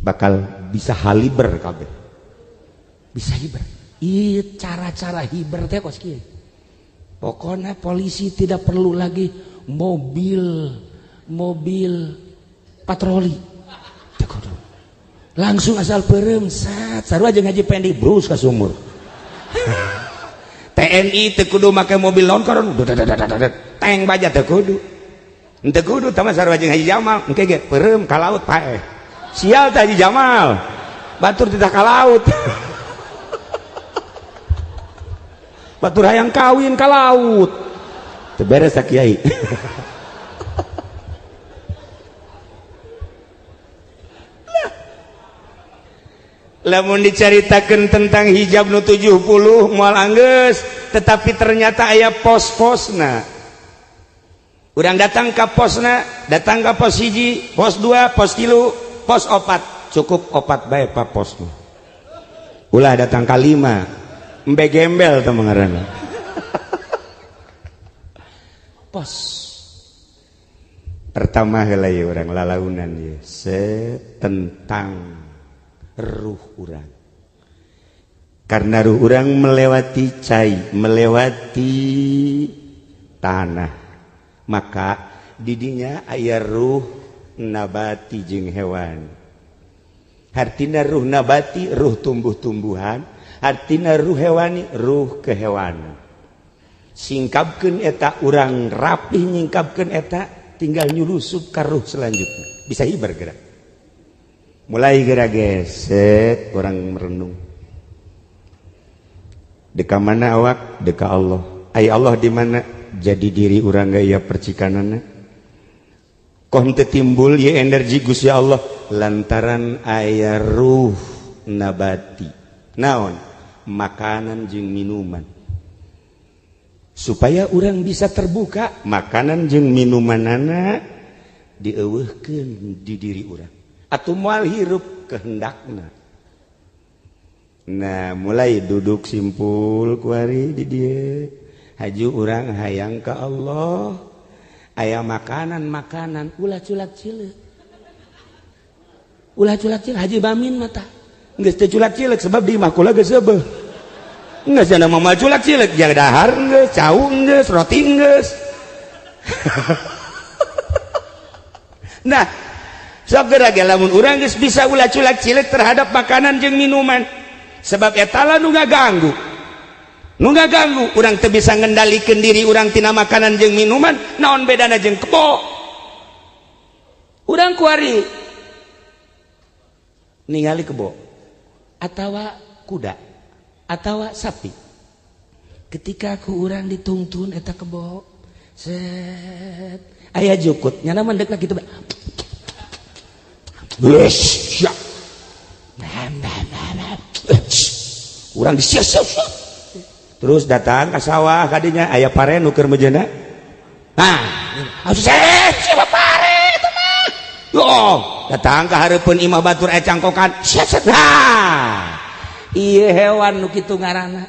bakal bisa haliber kabeh. Bisa hiber. Ieu cara-cara hiber teh kos kieu. Pokona polisi tidak perlu lagi mobil patroli. Teu kudu. Langsung asal peureum sat sarua jeung Haji Pendi brus ka sumur. TNI teu kudu make mobil naon karon tank baja teu kudu. Teu kudu tah mah sarua jeung Haji Jamal engke ge peureum ka laut paeh. Sial teh Haji Jamal. Batur tidak ka laut. Batur hayang kawin ka laut. Teu beres kiai. Lamun dicaritakeun tentang hijab nu 70 moal anggeus, tetapi ternyata aya pos-posna. Urang datang ka posna, datang ka pos 1, pos 2, pos 3, pos 4. Cukup 4 bae pa posna. Ulah datang ka 5. Embe gembel teh ngaranna. Pos. Pertama heula ieu urang lalaunan ieu tentang ruh urang. Karena ruh urang melewati cai, melewati tanah, maka didinya aya ruh nabati jeung hewan. Hartina ruh nabati ruh tumbuh-tumbuhan, hartina ruh hewani ruh kehewanan. Singkapkeun eta urang rapih nyingkapkeun eta tinggal nyulusup ka ruh selanjutnya. Bisa hiber gerak. Mulai gerak geset orang merenung. Deka mana awak? Deka Allah. Ay Allah di mana? Jadi diri urang gaya percikanana. Koh teu timbul ye energi Gusti Allah lantaran aya ruh nabati. Naon? Makanan jeung minuman. Supaya urang bisa terbuka, makanan jeung minumanana dieuweuhkeun di diri urang. Atau moal hirup kehendakna. Nah, mulai duduk simpul kuari di dieu. Haju urang hayang ka Allah. Aya makanan-makanan ulah culak cileuk. Ulah culak cileuk Haji Bamin mata. Geus teu culak cileuk sebab di imah kula geus seubeuh. Geus cenah mah culak cileuk, ja dahar geus, cau geus, roti geus. Nah, sok geura ge lamun urang geus bisa ulah culak cileuk terhadap makanan jeung minuman. Sebab eta lah nu ngaganggu. Nu ngaganggu urang teu bisa ngendalikeun diri urang tina makanan jeung minuman, naon bedana jeung kebo. Urang kuari ningali kebo atawa kuda atawa sapi. Ketika ku urang ditungtun eta kebo, set aya jukut nyana mendekna kitu. Urang disiap-siap. Terus datang ke sawah kadinya aya pare nu keur mejeuna. Nah, siapa pare eta mah. Yo, datang ka hareupeun imah batur aya cangkokan. Set set. Nah. Ieu hewan nu kitu ngaranna.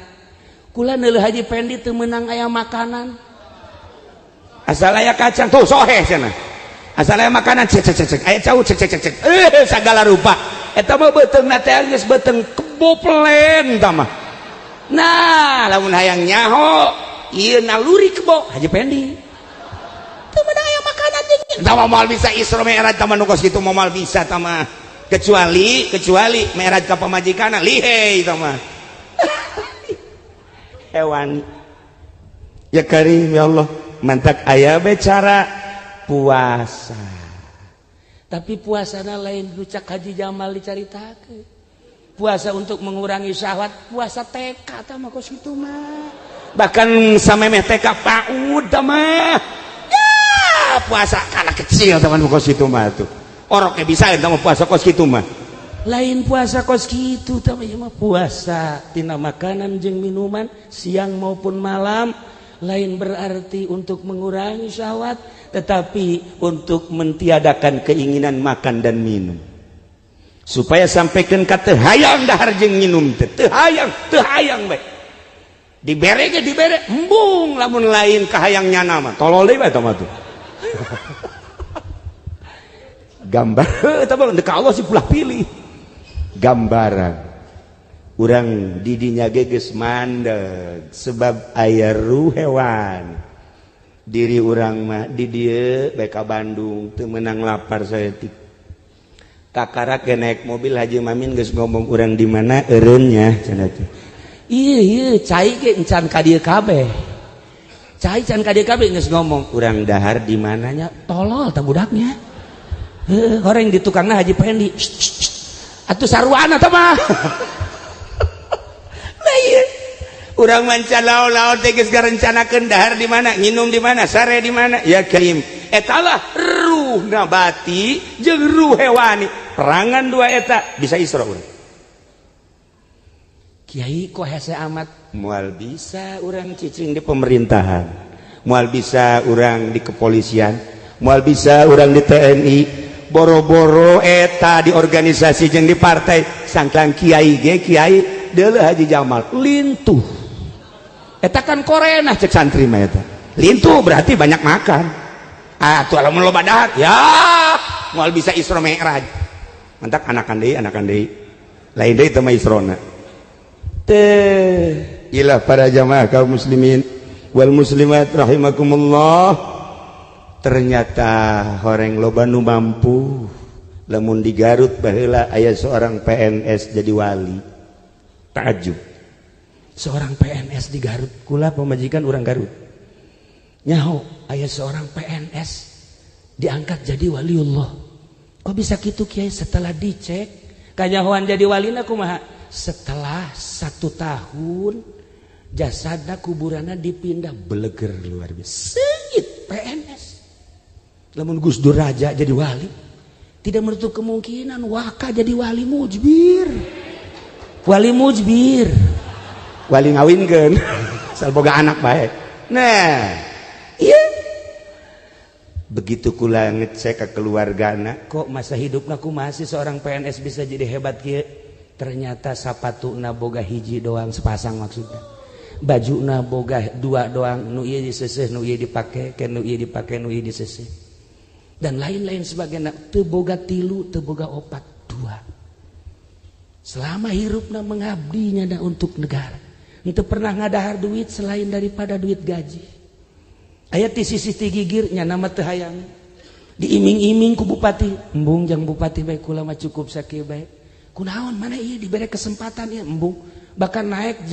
Kula neuleuh Haji Pendi teu meunang aya makanan. Asal aya kacang tuh soheh cenah. Asal aya makanan cek cek cek cek. Aya cau cek cek cek cek. Sagala rupa. Eta mah beuteungna teh geus beuteung kebo pelen tah mah. Nah, lamun hayang nyaho ieu naluri kebo Haji Pendi. Teu meunang aya makanan jeung tah moal bisa Isra Mi'raj tah mah nu kos kitu moal bisa tah mah. Kecuali mi'raj ka pamajikanna lihei tah mah. Hewan. Ya karim ya Allah, mantak aya be cara puasa. Tapi puasana lain lucak Haji Jamal dicaritakeun. Puasa untuk mengurangi syahwat, puasa TK tah mah kos kitu mah. Bahkan samemeh TK PAUD tah mah. Ya, puasa kana kecil tah mah kos kitu mah tuh. Oroknya bisa eta mah puasa kos kitu mah. Lain puasa kos kitu tah mah puasa tina makanan jeung minuman siang maupun malam. Lain berarti untuk mengurangi syahwat, tetapi untuk mentiadakan keinginan makan dan minum. Supaya sampaikan ka teu hayang dahar jeung minum teh, teu hayang bae. Dibere ge dibere embung lamun lain kahayang nyana mah. Tolol deui bae eta mah tuh. Gambar eta mah deuk Allah sih pulah pilih. Gambaran urang didinya ge geus mandeg sebab aya ruh hewan diri urang mah di dieu bae ka Bandung teu meunang lapar saeutik kakarak ge naik mobil Haji Mamin geus ngomong urang di mana eureunnya cenah teh ieu ieu cai ge encan ka dieu kabeh cai can ka dieu kabeh geus ngomong urang dahar di mananya tolol tah budaknya heuh horeng di tukangna Haji Pendi atuh sarwana tah mah. Urang manca laut-laut teh geus ngarencanakeun dahar di mana, nginum di mana, sare di mana. Ya karim, eta lah ruh nabati jeung ruh hewani. Perangan dua eta bisa isra urang. Kiai kok hese amat? Moal bisa urang cicing di pemerintahan. Moal bisa urang di kepolisian, moal bisa urang di TNI. Boro-boro eta di organisasi jeung di partai sangklang kiai ge kiai deuleuh Haji Jamal lintuh. Eta kan korenah cek santri mah eta. Lintuh berarti banyak makan. Ah tuh lamun loba dahar ya moal bisa Isra Mi'raj. Mantak anakan deui. Lain deui teh mah Israna. Teh ilah para jamaah kaum muslimin wal muslimat rahimakumullah. Ternyata horeng loba nu mampu. Lamun di Garut baheula aya seorang PNS jadi wali. Takjub. Seorang PNS di Garut, kula pemajikan orang Garut. Nyaho, aya seorang PNS diangkat jadi waliullah. Kok bisa gitu kiai? Setelah dicek, kanyahoan jadi walina kumaha? Setelah 1 tahun jasadna kuburanna dipindah beleger luar biasa. Seungit PNS. Lamun Gus Dur Raja jadi wali, tidak menutup kemungkinan Waka jadi wali mujbir. Wali mujbir. Wali ngawinkeun asal boga anak bae. Nah, iya. Begitu kula ngecek ke keluargana, kok masa hidupna kumaha sih seorang PNS bisa jadi hebat kieu? Ternyata sapatuna boga hiji doang sepasang maksudnya. Bajuna boga 2 doang, nu ieu diseseh, nu ieu dipake, ke nu ieu dipake, nu ieu diseseh. Dan lain-lain sebagainya, teu boga 3, teu boga 4, 2. Selama hirupna mengabdinya untuk negara. Itu pernah ngadahar duit selain daripada duit gaji. Aya ti sisi ti gigirnya nama teu hayang. Diiming-iming ku bupati, embung jang bupati bae kula mah cukup sakieu bae. Kunaon mana ieu dibere kesempatan ieu embung. Bahkan naik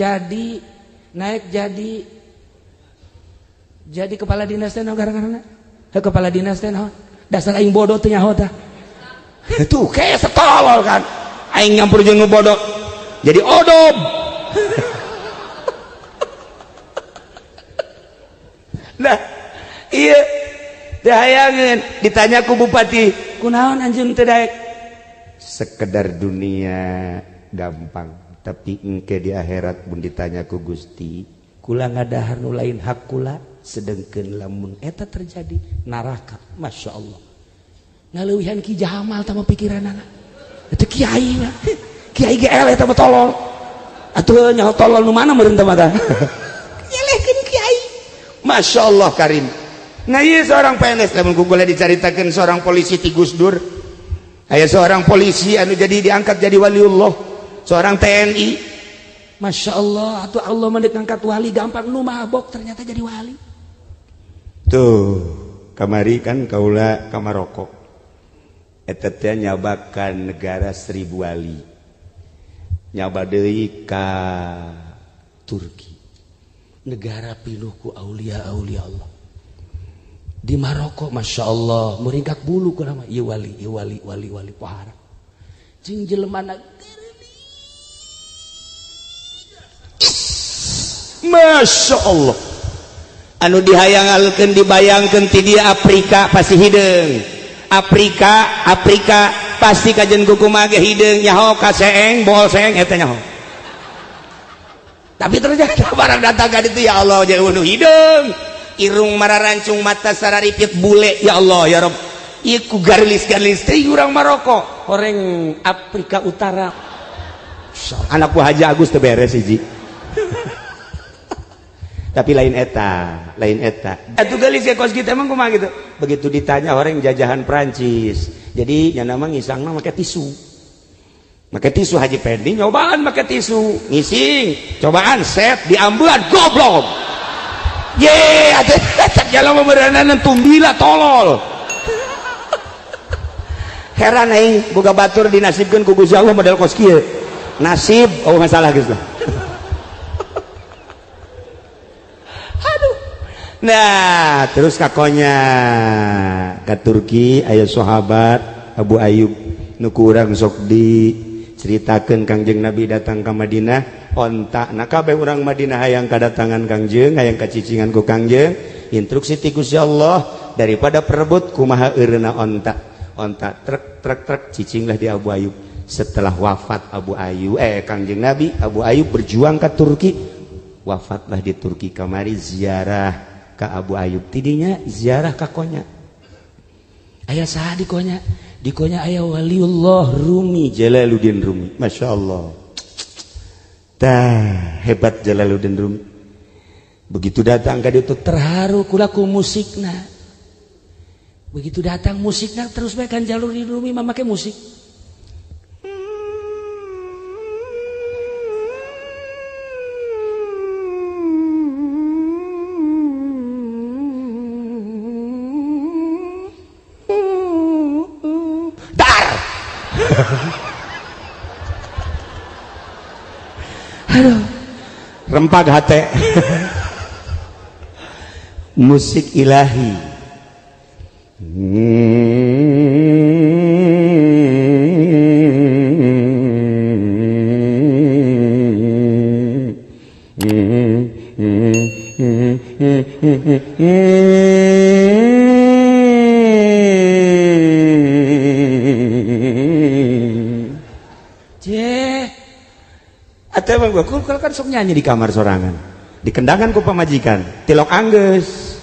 jadi kepala dinas teh naon gara-garana? Heuh kepala dinas teh naon? Dasar aing bodoh teu nyaho tah. Tuh kayak setolol kan. Aing nyampur jeung nu bodoh. Jadi odob. Nah, iya teu hayangeun ditanya ku bupati, kunaon anjeun teu daek? Sekedar dunia gampang, tapi engke di akhirat pun ditanya ku Gusti, kula ngadahar nu lain hak kula, Sedengkeun lamun eta terjadi neraka. Masya Allah. Ngaleuwihan Ki Jamal tama pikiranana. Eta kiai mah. Kiai ge eleh tama tolol. Atuh nyaho tolol nu mana meureun teh mah tah. Nyelehkeun kiai. Masya Allah karim. Nah ieu seorang PNS lamun ku boleh dicaritakeun seorang polisi ti Gus Dur. Aya seorang polisi anu jadi diangkat jadi waliullah, seorang TNI. Masya Allah, atuh Allah mah deuk ngangkat wali gampang, nu mabok ternyata jadi wali. Tuh, kamari kan kaula ka Maroko. Eta teh nyabakan negara 1000 wali. Nyaba deui ka Turki. Negara pinuh ku aulia-aulia Allah. Di Maroko, Masya Allah, meringkak bulu ku nama ieu wali, ieu wali, wali, wali pohara. Jeung jelemana Masya Allah. Anu dihayangalkeun dibayangkeun ti dia Afrika pasti hideung. Afrika, Afrika pasti kajen kukumaha ge hideung nyaho ka seeng, bohol seeng eta nyaho. Tapi ternyata barang datang ka ditu ya Allah jeung nu hideung. Irung mararancung mata sararipit bule ya Allah ya Rob. Ieu ku garlis-garlis teh urang Maroko, orang Afrika Utara. Anak ku Haji Agus teu beres hiji. Tapi lain eta, lain eta. Atuh geulis ge kos kitu emang kumaha gitu. Begitu ditanya orang jajahan Prancis. Jadi nya mah ngisangna make tisu. Make tisu Haji Pendi nyobaan make tisu, ngising, cobaan set diambean goblok. Ye, atuh cek jalan meureunan tumbila tolol. Heran aing boga batur dinasibkeun ku Gusti Allah model kos kieu. Nasib oh masalah geus lah. Aduh. Nah, terus kakonya ke Turki aya sahabat Abu Ayyub nu ku urang sok diceritakeun Kangjeng Nabi datang ka Madinah onta. Nah kabeh urang Madinah hayang kadatangan Kangjeng, hayang kacicingan ku Kangjeng. Instruksi ti Gusti Allah daripada perebut kumaha eureuna onta. Onta trek trek trek cicinglah di Abu Ayyub. Setelah wafat Abu Ayyub Kangjeng Nabi, Abu Ayyub berjuang ke Turki. Wafatlah di Turki kamari ziarah ka Abu Ayyub. Tidinya ziarah ka Konya. Aya saha di Konya? Di Konya aya waliullah Rumi, Jalaluddin Rumi. Masya Allah. Tah, hebat Jalaluddin Rumi. Begitu datang ka ditu terharu kula ku musikna. Begitu datang musikna terus bae kan Jalaluddin Rumi mah make musik. Aduh, rempag hate. Musik ilahi. Gua kan sok nyanyi di kamar sorangan, dikendangan ku pamajikan, tilok anggeus.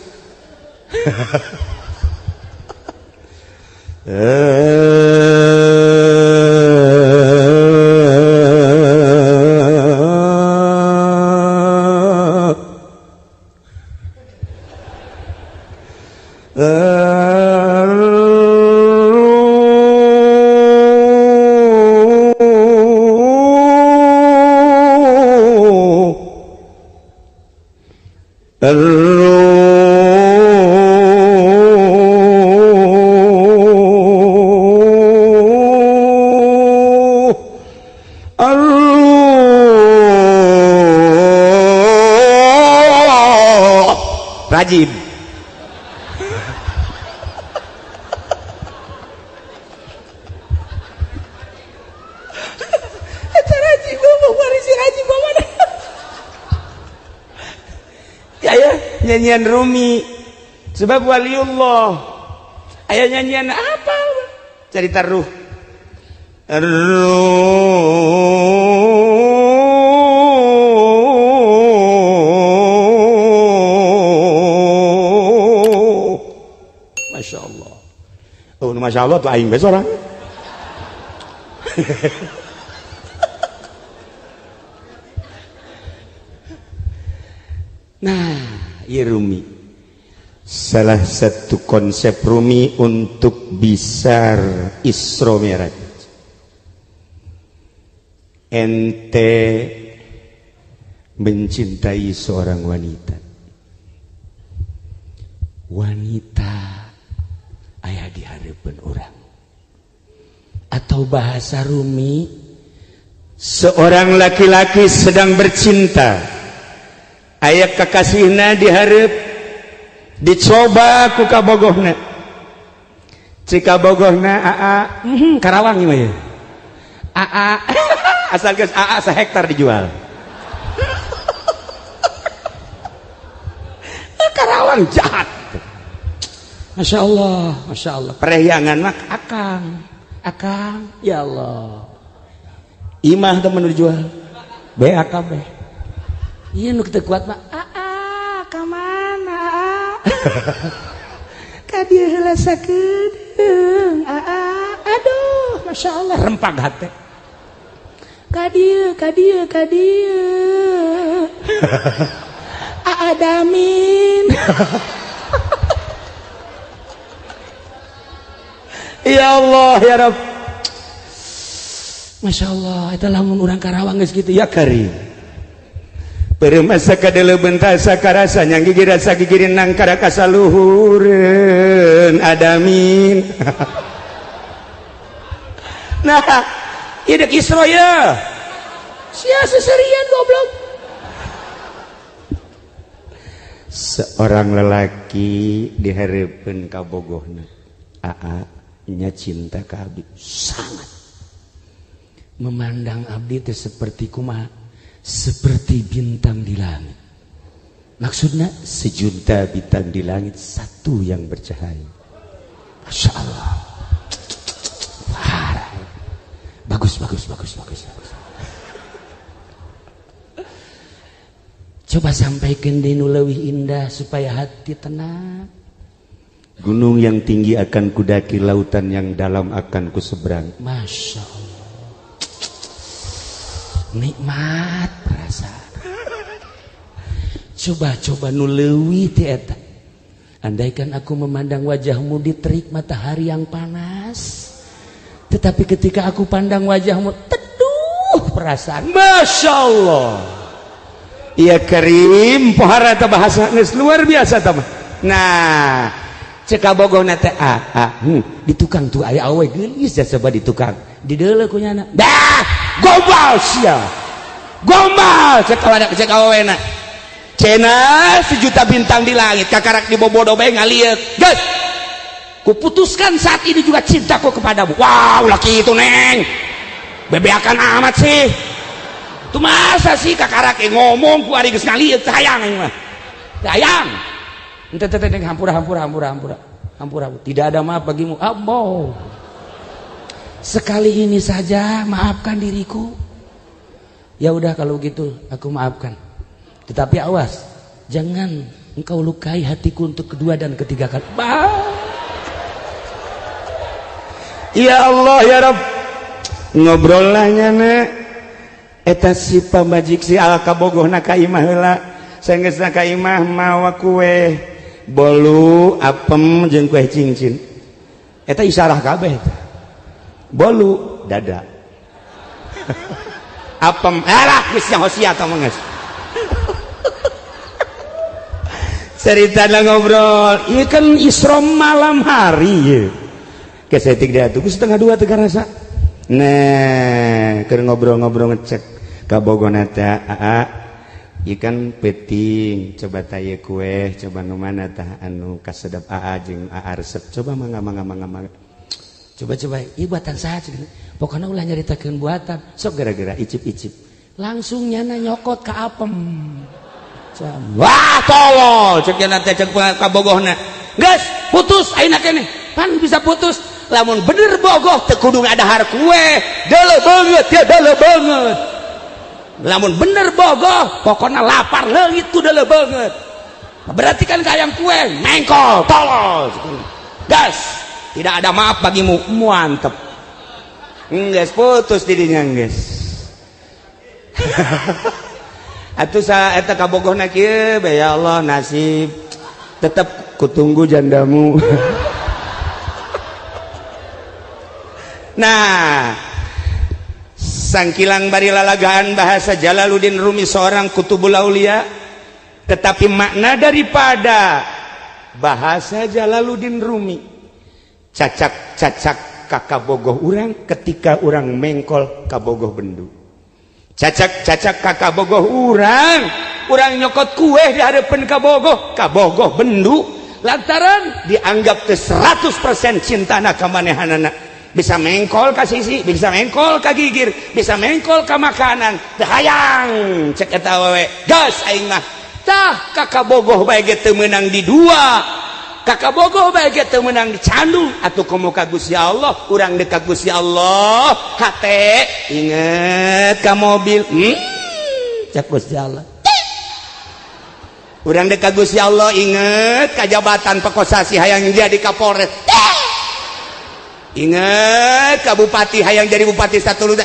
Rajib. Eta rajib ngomong warisi rajib mana? Ya nyanyian Rumi sebab waliullah. Aya nyanyian apa? Cerita ruh. Masya Allah tuh aing bae sorang. Nah, ieu Rumi. Salah satu konsep Rumi untuk bisa Isra Mi'raj. Ente mencintai seorang wanita. Wanita aya di hareupeun urang. Atau bahasa Rumi, seorang laki-laki sedang bercinta. Aya kakasihna di hareup, dicoba ku kabogohna. Cik kabogohna aa, Karawang ieu mah ye. Aa, asal geus aa sehektar dijual. Karawang jahat. Masya Allah, Masya Allah. Perahyangan mah akang, akang, ya Allah. Imah temen dijual. BAKB. Iya nu teu kuat mah. Aa, ka mana? Ka dieu heula sakedeung. Aa, aduh, Masya Allah rempag hate. Ka dieu, ka dieu, ka dieu. Aa Damin. Ya Allah ya Rabb. Masya Allah, eta lamun urang Karawang geus kitu ya karim. Permasa kadele bentasa karasa nyang gigi rasa gigirin nang karakasa luhureun adamin. Nah, ieu deuk Isra ye. Sia seserian goblok. Seorang lelaki dihareupeun ka bogohna. Aa nya cinta ka abdi sangat. Memandang abdi teh seperti kumaha? Seperti bintang di langit. Maksudnya sejuta bintang di langit satu yang bercahaya. Masya Allah. Wah, bagus, bagus, bagus, bagus, bagus. Coba sampaikan di nu leuwih indah supaya hati tenang. Gunung yang tinggi akan kudaki, lautan yang dalam akan kuseberang. Masya Allah. Nikmat perasaan. Coba-coba nu leuwih ti eta. Andaikan aku memandang wajahmu di terik matahari yang panas, tetapi ketika aku pandang wajahmu teduh perasaan. Masya Allah. Iya karim, pohara eta bahasa geus luar biasa tah. Nah, cek kabogohna teh di tukang tuh aya awe geulis jasa di tukang. Dideuleu ku nyana. Dah, gombal sia. Gombal cek kawana cek awena. Cenah sejuta bintang di langit kakarak dibobodo bae ngalieuk. Geus. Kuputuskan saat ini juga cintaku kepadamu. Wow, laki itu neng. Bebeakan amat sih. Itu masa sih kakarak ngomong ku ari geus ngalieuk teh hayang aing mah. Teh hayang. Ente teh teh hampura hampura hampura hampura. Hampura. Tidak ada maaf bagimu. Ambo. Sekali ini saja maafkan diriku. Ya udah kalau gitu aku maafkan. Tetapi awas, jangan engkau lukai hatiku untuk kedua dan ketiga kali. Bah. Ya Allah ya Rabb. Ngobrol lah nyana. Eta si pamajik si al kabogohna ka imah heula. Sanggeusna ka imah mawa kue bolu apem jeung kue cincin. Eta isarah kabeh eta. Bolu dada. Apem alah geus nyaho sia tah mah geus. Ceritana ngobrol, ieu kan Isra malam hari ieu. Kesetik dia tuh 1:30 teu karasa. Nah, keur ngobrol-ngobrol ngecek ka bogona teh aa, ieu kan peuting, coba tah ieu kue, coba nu mana tah anu kasedep aa jeung aa resep. Coba mangga mangga mangga mangga. Coba-coba ieu buatan saha cenah. Pokona ulah nyaritakeun buatan, sok gara-gara icip-icip. Langsung nyana nyokot ka apem. Wah, tolol cek nyana teh cek kabogohna. Geus, putus ayeuna keneh. Pan bisa putus. Lamun bener bogoh teu kudu ngadahar kue. Deuleu beungeut ya deuleu beungeut. Lamun bener bogoh, pokona lapar leungit ku deuleu beungeut. Berarti kan kayang kue mengkol tolol. Gas. Tidak ada maaf bagimu. Mantep. Geus putus didinya geus. Atuh sa eta kabogohna kieu bae ya Allah nasib. Tetep kutunggu jandamu. Nah, sangkilang bari lalagaan bahasa Jalaluddin Rumi seorang kutubul aulia, tetapi makna daripada bahasa Jalaluddin Rumi cacak-cacak kakabogoh urang ketika urang mengkol kabogoh bendu, cacak-cacak kakabogoh urang, urang nyokot kue di hadapan kabogoh, kabogoh bendu, lantaran dianggap teh 100% cintana ka manehanana. Bisa mengkol ka sisi, bisa mengkol ka gigir, bisa mengkol ka makanan, teu hayang cek eta awewe, gas aing mah. Tah kakabogoh bae ge teu meunang di dua, kakabogoh bae ge teu meunang dicandu, atuh komo ka Gusti Allah, urang deuk ka Gusti Allah, hate inget ka mobil, cek Gusti Allah. Urang deuk ka Gusti Allah inget ka jabatan pekosasi hayang jadi Kapolres. Ingat ka bupati hayang jadi bupati satu luta.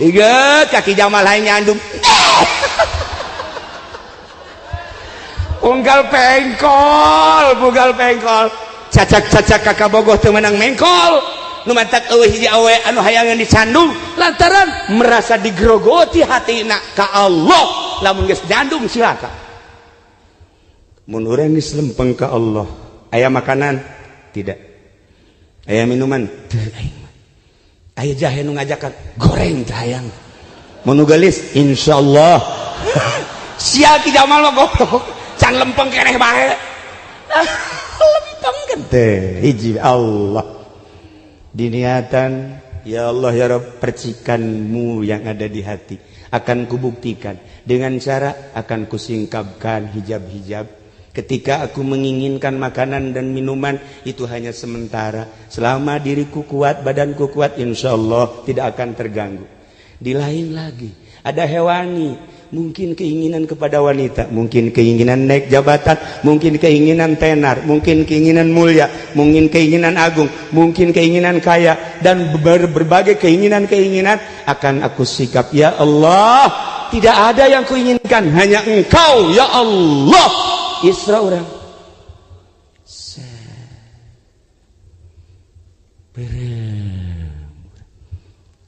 Ingat kaki Jamal hayang nyandung. Unggal pengkol, bugal pengkol. Cacak-cacak kakak bogoh teu meunang mengkol. Nu mantak eueuh hiji awe anu hayangan dicandung lantaran merasa digrogoti hatina ka Allah. Lamun geus nyandung cilaka. Mun urang geus lempeng ka Allah, aya makanan? Tidak. Aya minuman? Teu aing mah. Aya jahe nu ngajakan goreng teh hayang. Mun nu geulis insyaallah. Sia Ki Jamal mah goblok. Can lempeng keneh bae. Lempeng kan teh hiji Allah. Diniatan ya Allah ya Rabb, percikanmu yang ada di hati akan kubuktikan dengan cara akan kusingkapkan hijab-hijab. Ketika aku menginginkan makanan dan minuman itu hanya sementara. Selama diriku kuat, badanku kuat, insya Allah tidak akan terganggu. Di lain lagi, ada hewani, mungkin keinginan kepada wanita, mungkin keinginan naik jabatan, mungkin keinginan tenar, mungkin keinginan mulia, mungkin keinginan agung, mungkin keinginan kaya, dan berbagai keinginan-keinginan akan aku sikap. Ya Allah, tidak ada yang kuinginkan, hanya Engkau ya Allah. Isra orang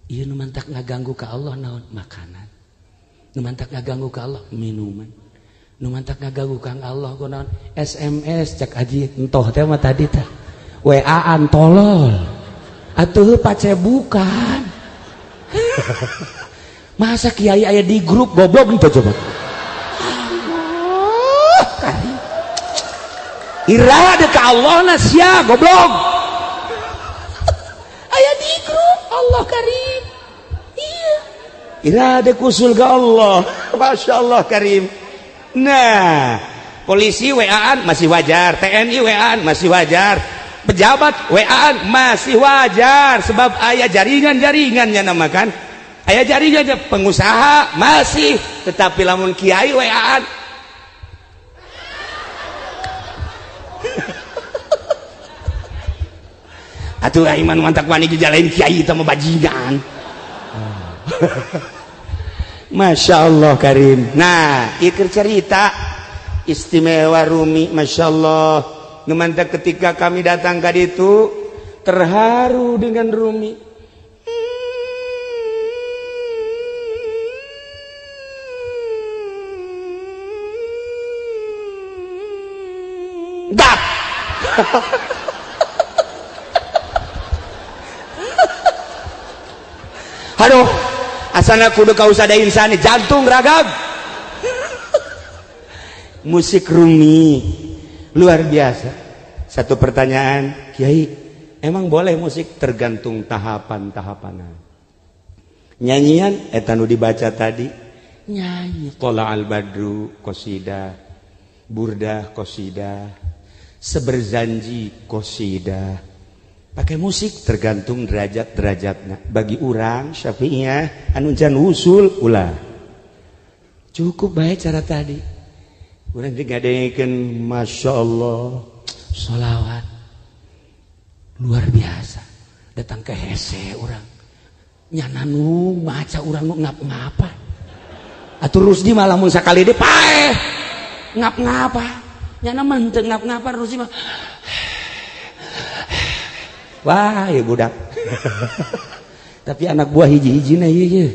iya nu mantak ngaganggu ka Allah naon makanan, nu mantak ngaganggu ka Allah minuman, nu mantak ngaganggu ka Allah ku naon SMS cek haji entoh teh mah tadi teh WA-an tolol atuh pacebukan. Masa kiai aya di grup goblok nih coba. Ira ada ka Allah na sia goblok. Aya di grup Allah karim. Iya. Ira ada kusul ka Allah. Masya Allah karim. Nah, polisi WA-an masih wajar, TNI WA-an masih wajar, pejabat WA-an masih wajar sebab aya jaringan-jaringannya nama kan. Aya jaringannya pengusaha masih, tetapi lamun kiai WA-an atuh iman mantak wani jalain kiai sama bajingan. Masya Allah karim. Nah, ieu cerita istimewa Rumi, Masya Allah. Nu mantak ketika kami datang ka ditu terharu dengan Rumi. Dap. Aduh, asana kudu kausada insani jantung ragag. Musik Rumi luar biasa. Satu pertanyaan, Kiai, emang boleh musik? Tergantung tahapan-tahapan. Nyanyian eta nu dibaca tadi, nyanyi Qala al-Badru qasidah, Burdah qasidah, Seberzanji qasidah. Pakai musik tergantung derajat-derajatnya. Bagi urang Syafi'iyah anu can usul ulah. Cukup baik cara tadi. Urang ngadengekeun Masya Allah sholawat. Luar biasa. Datang ke hese urang. Nyana nu maca urang nu ngap-ngapa. Atuh Rusdi mah lamun sakali deui paeh. Ngap-ngapa. Nyana mah henteu ngap-ngapa Rusdi mah. Wah, ya budak. Tapi anak buah hiji-hijina ieu ye.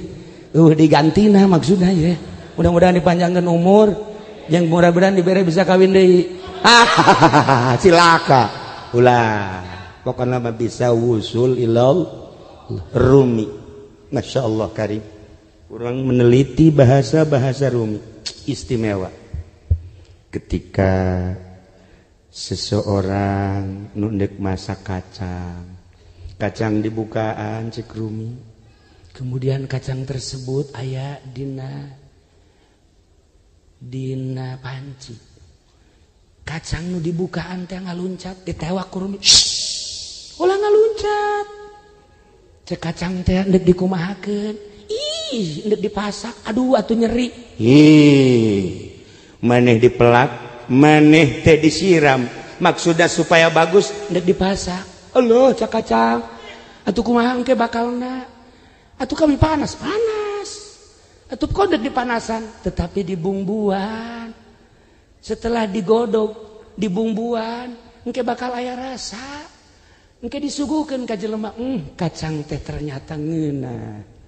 Digantina maksudna ye. Mudah-mudahan dipanjangkan umur, yang mudah-mudahan diberi bisa kawin deui. Ah, cilaka. Ulah. Pokoknya mah bisa wusul ilal Rumi. Masya Allah karim. Kurang meneliti bahasa-bahasa Rumi. Istimewa. Ketika seseorang nundek masak kacang, kacang dibukaan cek Rumi, kemudian kacang tersebut aya dina dina panci, kacang nu dibukaan teh ngaluncat, ditewak ku Rumi, ulah ngaluncat, cek kacang teh ndek dikumahakeun, ih ndek dipasak, aduh atuh nyeri, ih maneh dipelak, maneh teh disiram, maksudnya supaya bagus ndek dipasak. Allah cak kacang atuh kumaha engke bakalna, atuh kami panas panas, atuh kok ndek dipanasan, tetapi dibumbuan, setelah digodok dibumbuan engke bakal aya rasa, engke disuguhkeun ka jelema, kacang teh ternyata ngeunah.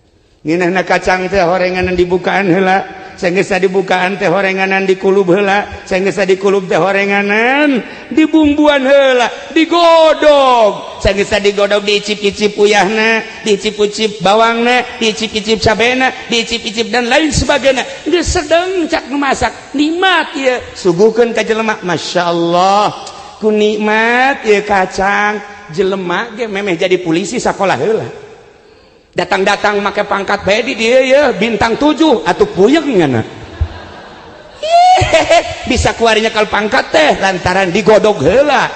Ngeunahna kacang teh horenganan dibukaan heula, sanggeus dibukaan teh horenganan dikulub heula, sanggeus dikulub teh horenganan dibumbuan heula, digodog, sanggeus digodog diicip-icip uyahna, diicip-icip bawangna, diicip-icip cabena, diicip-icip dan lain sebagainya, geus sedeng cak masak, nikmat ieu, suguhkeun ka jelema, Masya Allah ku nikmat ieu kacang, jelema ge memeh jadi polisi sakola heula. Datang-datang make pangkat bae di dia ya bintang 7 atau puyeng ngana. Bisa kuarinya kalau pangkat teh lantaran digodog heula.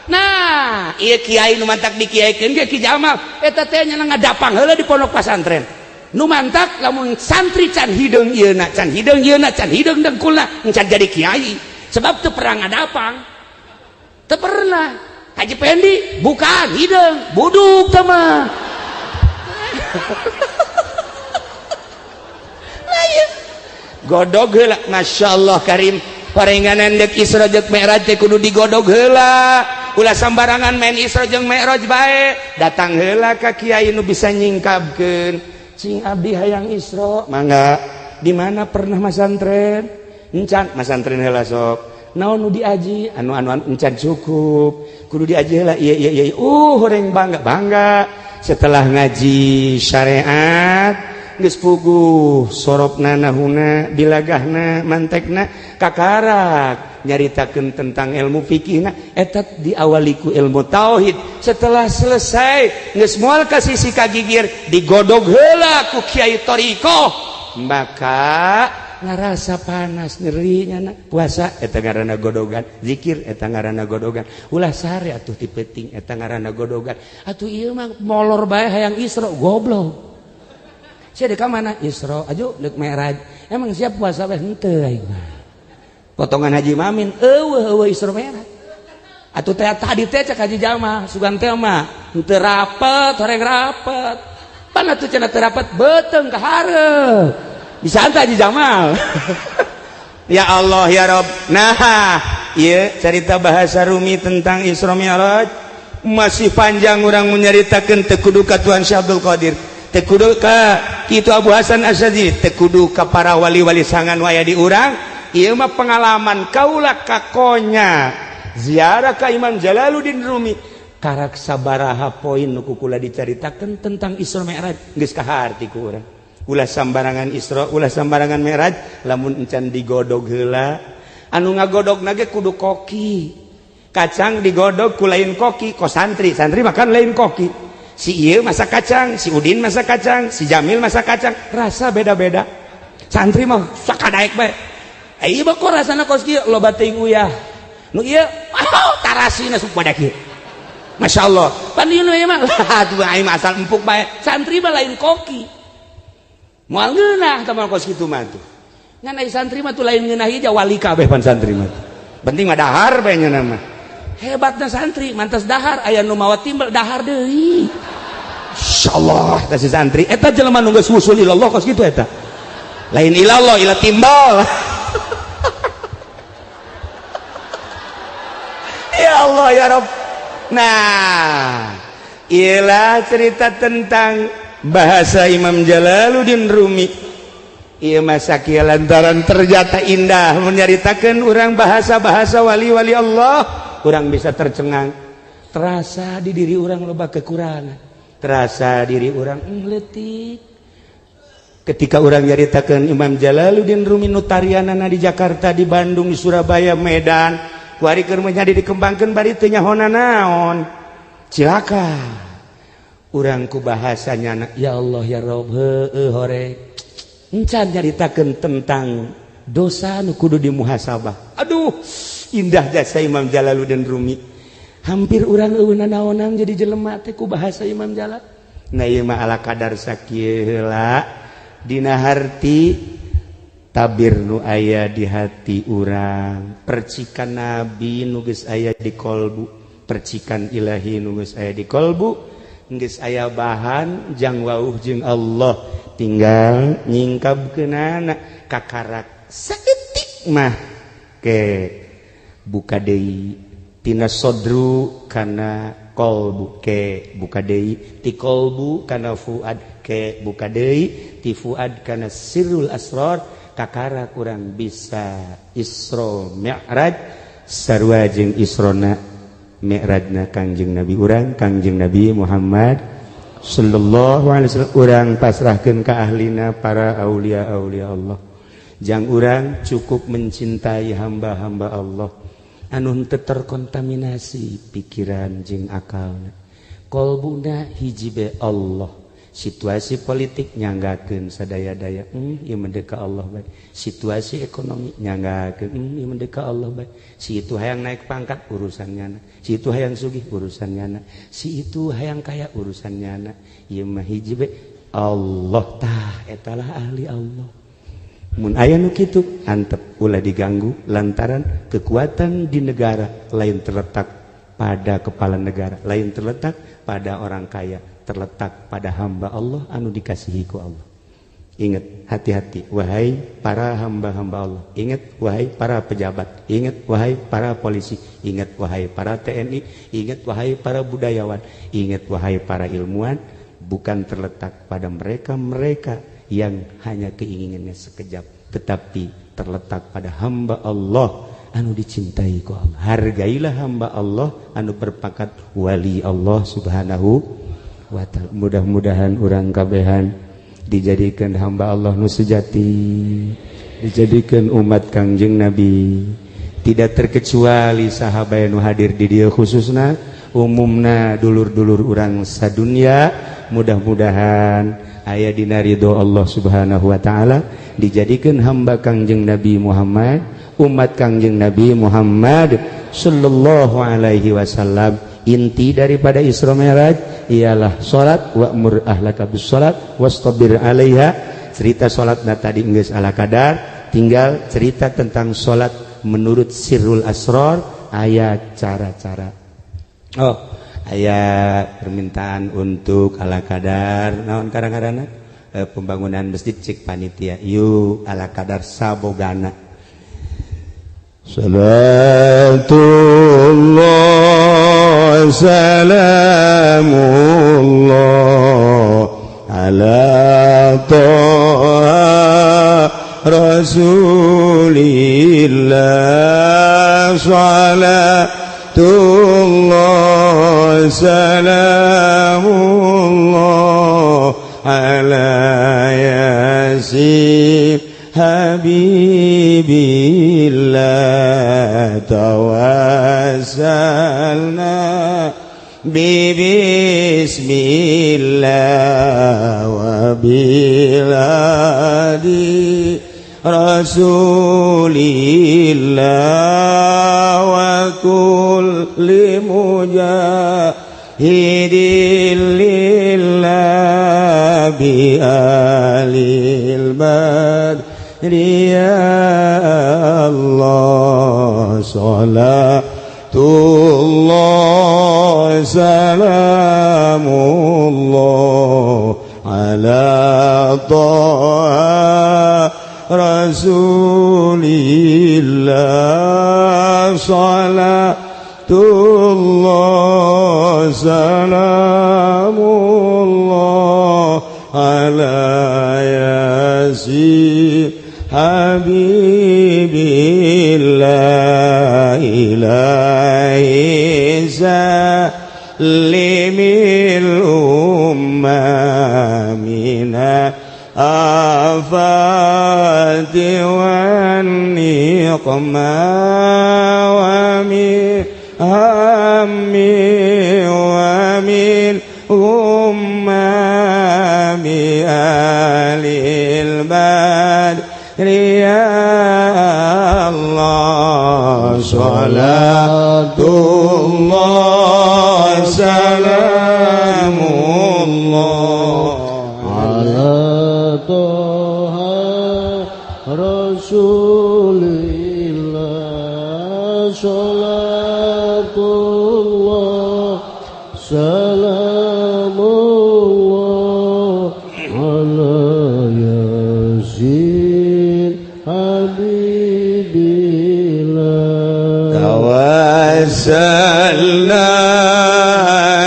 Nah, ieu kiai nu mantak dikiaikeun ge Ki Jamal eta teh nya ngadapang heula di pondok pesantren. Nu mantak lamun santri can hideung ieu na, can hideung ieu na, can hideung dengkulna, can jadi kiai. Sebab teu pernah ngadapang. Teu pernah. Haji Pendi bukan hideung, buduk teh mah. Nah, iya. Godog heula, Masya Allah karim, horenganan deuk Isra jeung Mi'raj teh kudu digodog heula, ulah sambarangan main Isra jeung Mi'raj bae, datang heula ka kiai nu bisa nyingkapkeun, cing abdi hayang Isra, mangga, di mana pernah masantren, encan masantren heula sok, naon nu diaji, anu-anu encan cukup, kudu diaji heula, ieu ieu ieu, horeng bangga bangga. Setelah ngaji syariat geus puguh sorobna nahuna bilagahna mantekna kakarak nyaritakeun tentang ilmu fikihna eta diawali ku ilmu tauhid. Setelah selesai geus moal ka sisi kagigir digodog heula ku kiai thariqah, maka ngarasa panas nyeri nyana puasa eta ngaranna godogan, zikir eta ngaranna godogan, ulah sare atuh ti peuting eta ngaranna godogan, atuh ieu mah molor bae hayang Isra goblok. Sia deuk ka mana Isra aju deuk Mi'raj, emang siap puasa bae henteu aing mah. Potongan Haji Mamin eueuh eueuh Isra Mi'raj. Atuh teh tadi teh cek Haji Jamal sugan teh mah henteu rapet horeng rapet. Pan atuh cenah teu rapet beuteung ka hareup. Bisa anta Haji Jamal. Ya Allah ya Rob. Nah, ieu cerita bahasa Rumi tentang Isra Mi'raj masih panjang urang menyaritakeun teu kudu ka Tuan Syekh Abdul Qadir, teu kudu ka Kitu Abu Hasan Asy-Syadzili, teu kudu ka para wali-wali sangan waya di urang. Ieu mah pengalaman kaula kakonya ziarah ka Imam Jalaluddin Rumi. Karak sabaraha poin nu ku kula dicaritakeun tentang Isra Mi'raj geus kaharti ku urang. Ulah sambarangan Isra, ulah sambarangan Mi'raj, lamun encan digodog heula. Anu ngagodog ge kudu koki. Kacang digodog ku lain koki, ko santri, santri makan lain koki. Si ieu masak kacang, si Udin masak kacang, si Jamil masak kacang, rasa beda-beda. Santri mah sakadaek bae. Ieu mah kok rasana kos kieu loba teuing uyah. Nu ieu oh, tarasina sok pada kieu. Masya Allah. Pan ieu nu ieu mah atuh aing mah asal empuk bae. Santri mah lain koki. Moal ngeunah tah mah kos kitu mah tuh. Ngan ai santri mah tuh lain ngeunah ieu wali kabeh pan santri mah. Penting mah dahar bae nya mah. Hebatna santri mantas dahar aya nu mawa timbel dahar deui. Insyaallah tah si santri eta jelema nu geus wusul ilallah kos kitu eta. Lain ilallah ila timbel. Ya Allah ya Rabb. Nah, ialah cerita tentang bahasa Imam Jalaluddin Rumi. Ieu mah sakieu lantaran ternyata indah menyaritakeun urang bahasa-bahasa wali-wali Allah, urang bisa tercengang. Terasa di diri urang loba kekurangan, terasa diri urang leutik. Ketika urang nyaritakeun Imam Jalaluddin Rumi nu tarianana di Jakarta, di Bandung, di Surabaya, Medan, kuari keur menjadi dikembangkeun bari teu nyahona naon. Cilaka. Urang ku bahasanya ya Allah ya Rabb heueuh hore. Encan nyaritakeun tentang dosa nu kudu dimuhasabah. Aduh, indah jasa Imam Jalaluddin Rumi. Hampir urang eueuh nanaonan jadi jelema teh ku bahasa Imam Jalal. Nah ieu mah ala kadar sakieu heula dina harti tabir nu aya di hati urang, percikan nabi nu geus aya di kolbu, percikan ilahi nu geus aya di kolbu, geus aya bahan jang wauh jeung Allah, tinggal nyingkabkeunana kakarak saeutik mah ke buka deui tina sodru kana kolbu ke buka deui ti kolbu kana fuad ke buka deui ti fuad kana sirrul asrar kakara kurang bisa Isra Mi'raj sarua jeung Israna Mi'rajna Kangjeng Nabi urang Kangjeng Nabi Muhammad sallallahu alaihi wasallam. Urang pasrahkeun ka ahlina para aulia-aulia Allah. Jang urang cukup mencintai hamba-hamba Allah anu henteu terkontaminasi pikiran jeung akalna. Kolbuna hiji be Allah. Situasi politik nyanggakeun sadaya-daya, ieu mendeka Allah bae. Situasi ekonomi nyanggakeun, ieu mendeka Allah bae. Si itu hayang naik pangkat urusan nyana, si itu hayang sugih urusan nyana, si itu hayang kaya urusan nyana. Ieu mah hiji be Allah. Tah etalah ahli Allah. Mun aya nu kitu antep ulah diganggu lantaran kekuatan di negara lain terletak pada kepala negara, lain terletak pada orang kaya, terletak pada hamba Allah anu dikasihi ku Allah. Ingat, hati-hati wahai para hamba-hamba Allah. Ingat wahai para pejabat, ingat wahai para polisi, ingat wahai para TNI, ingat wahai para budayawan, ingat wahai para ilmuwan, bukan terletak pada mereka-mereka yang hanya keinginannya sekejap, tetapi terletak pada hamba Allah anu dicintai ku Allah. Hargailah hamba Allah anu berpangkat wali Allah subhanahu wa ta'ala. Mudah-mudahan urang kabehan dijadikan hamba Allah nu sejati, dijadikan umat Kangjeng Nabi, tidak terkecuali sahabat nu hadir di dieu khususna umumna dulur-dulur urang sadunya. Mudah-mudahan aya dina ridho Allah subhanahu wa ta'ala, dijadikan hamba Kangjeng Nabi Muhammad, umat Kangjeng Nabi Muhammad sallallahu alaihi wasallam. Inti daripada Isra Mi'raj ialah salat, wa'mur ahlaka bis salat wastabir 'alaiha. Cerita salatna tadi geus ala kadar, tinggal cerita tentang salat menurut sirrul asrar, aya cara-cara. Oh, aya permintaan untuk ala kadar naon karang-karana pembangunan masjid cik panitia yuk ala kadar sabogana. Salatullah salamullah ala Toha Rasulillah, salatullah salamullah ala Yasin Habibillah, tawassalna bibismillah wa biladi Rasulillah wa kulli mujahidin lillah bi alil badri ya Allah, salatullah Salatullah salamullah ala Taha Rasulillah. Salatullah salamullah ala Yasin Habibillah. Ilahi salimil umma mina afati wan niqma wa min hammi wa min umma bi alil badri ya Allah. Salatullah salamullah ala Toha Rasulillah. Salatullah salamullah ala Yasin Habibillah. Tawassalna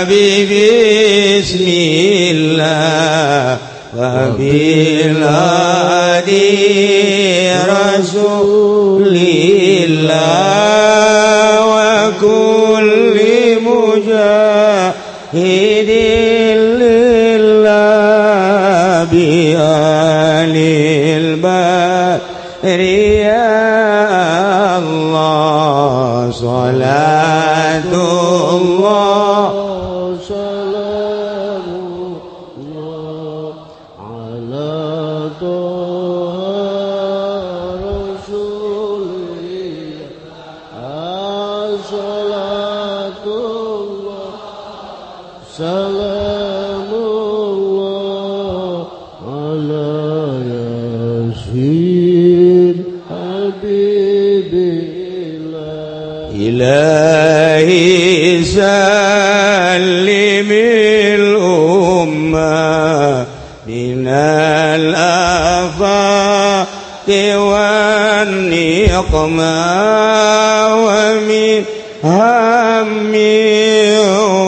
bi bismillah wa bil hadi rasulillah wa kulli mujahidin lillah bi alil badri ya Allah. Salatullah salamullah ala Toha Rasulillah. Salatullah salamullah ala Yasin Habibillah. Ilahi salimil umma minal afati wan niqma wa min hammi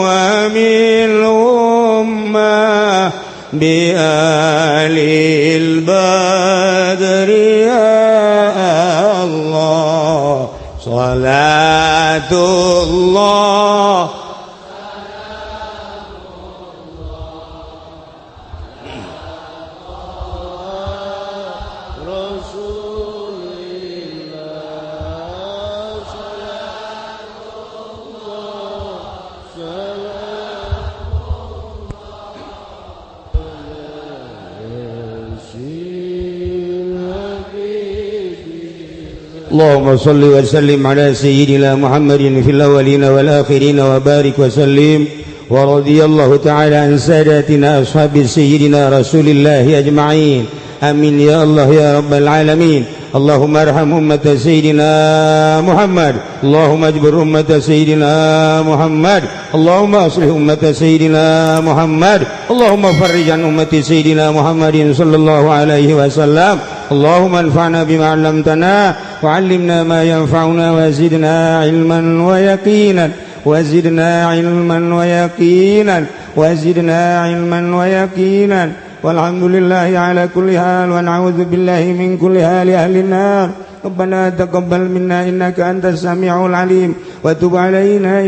wa min umma bi alil badri ya Allah. Salatullah Rasulillah. Salatullah salamullah Yasin Habibillah. اللهم صل وسلم على سيدنا محمد في الأولين والآخرين وبارك وسلم، ورضي الله تعالى عن ساداتنا أصحاب سيدنا رسول الله أجمعين. آمين يا الله يا رب العالمين. اللهم ارحم أمة سيدنا محمد، اللهم اجبر أمة سيدنا محمد، اللهم أصلح أمة سيدنا محمد، اللهم فرج عن أمة سيدنا محمد صلى الله عليه وسلم. اللهم انفعنا بما علمتنا وعلمنا ما ينفعنا وزدنا علما ويقينا، وزدنا علما ويقينا، وزدنا علما ويقينا. والحمد لله على كل حال، ونعوذ بالله من كل حال أهل النار. ربنا تقبل منا إنك أنت السميع العليم وتب علينا.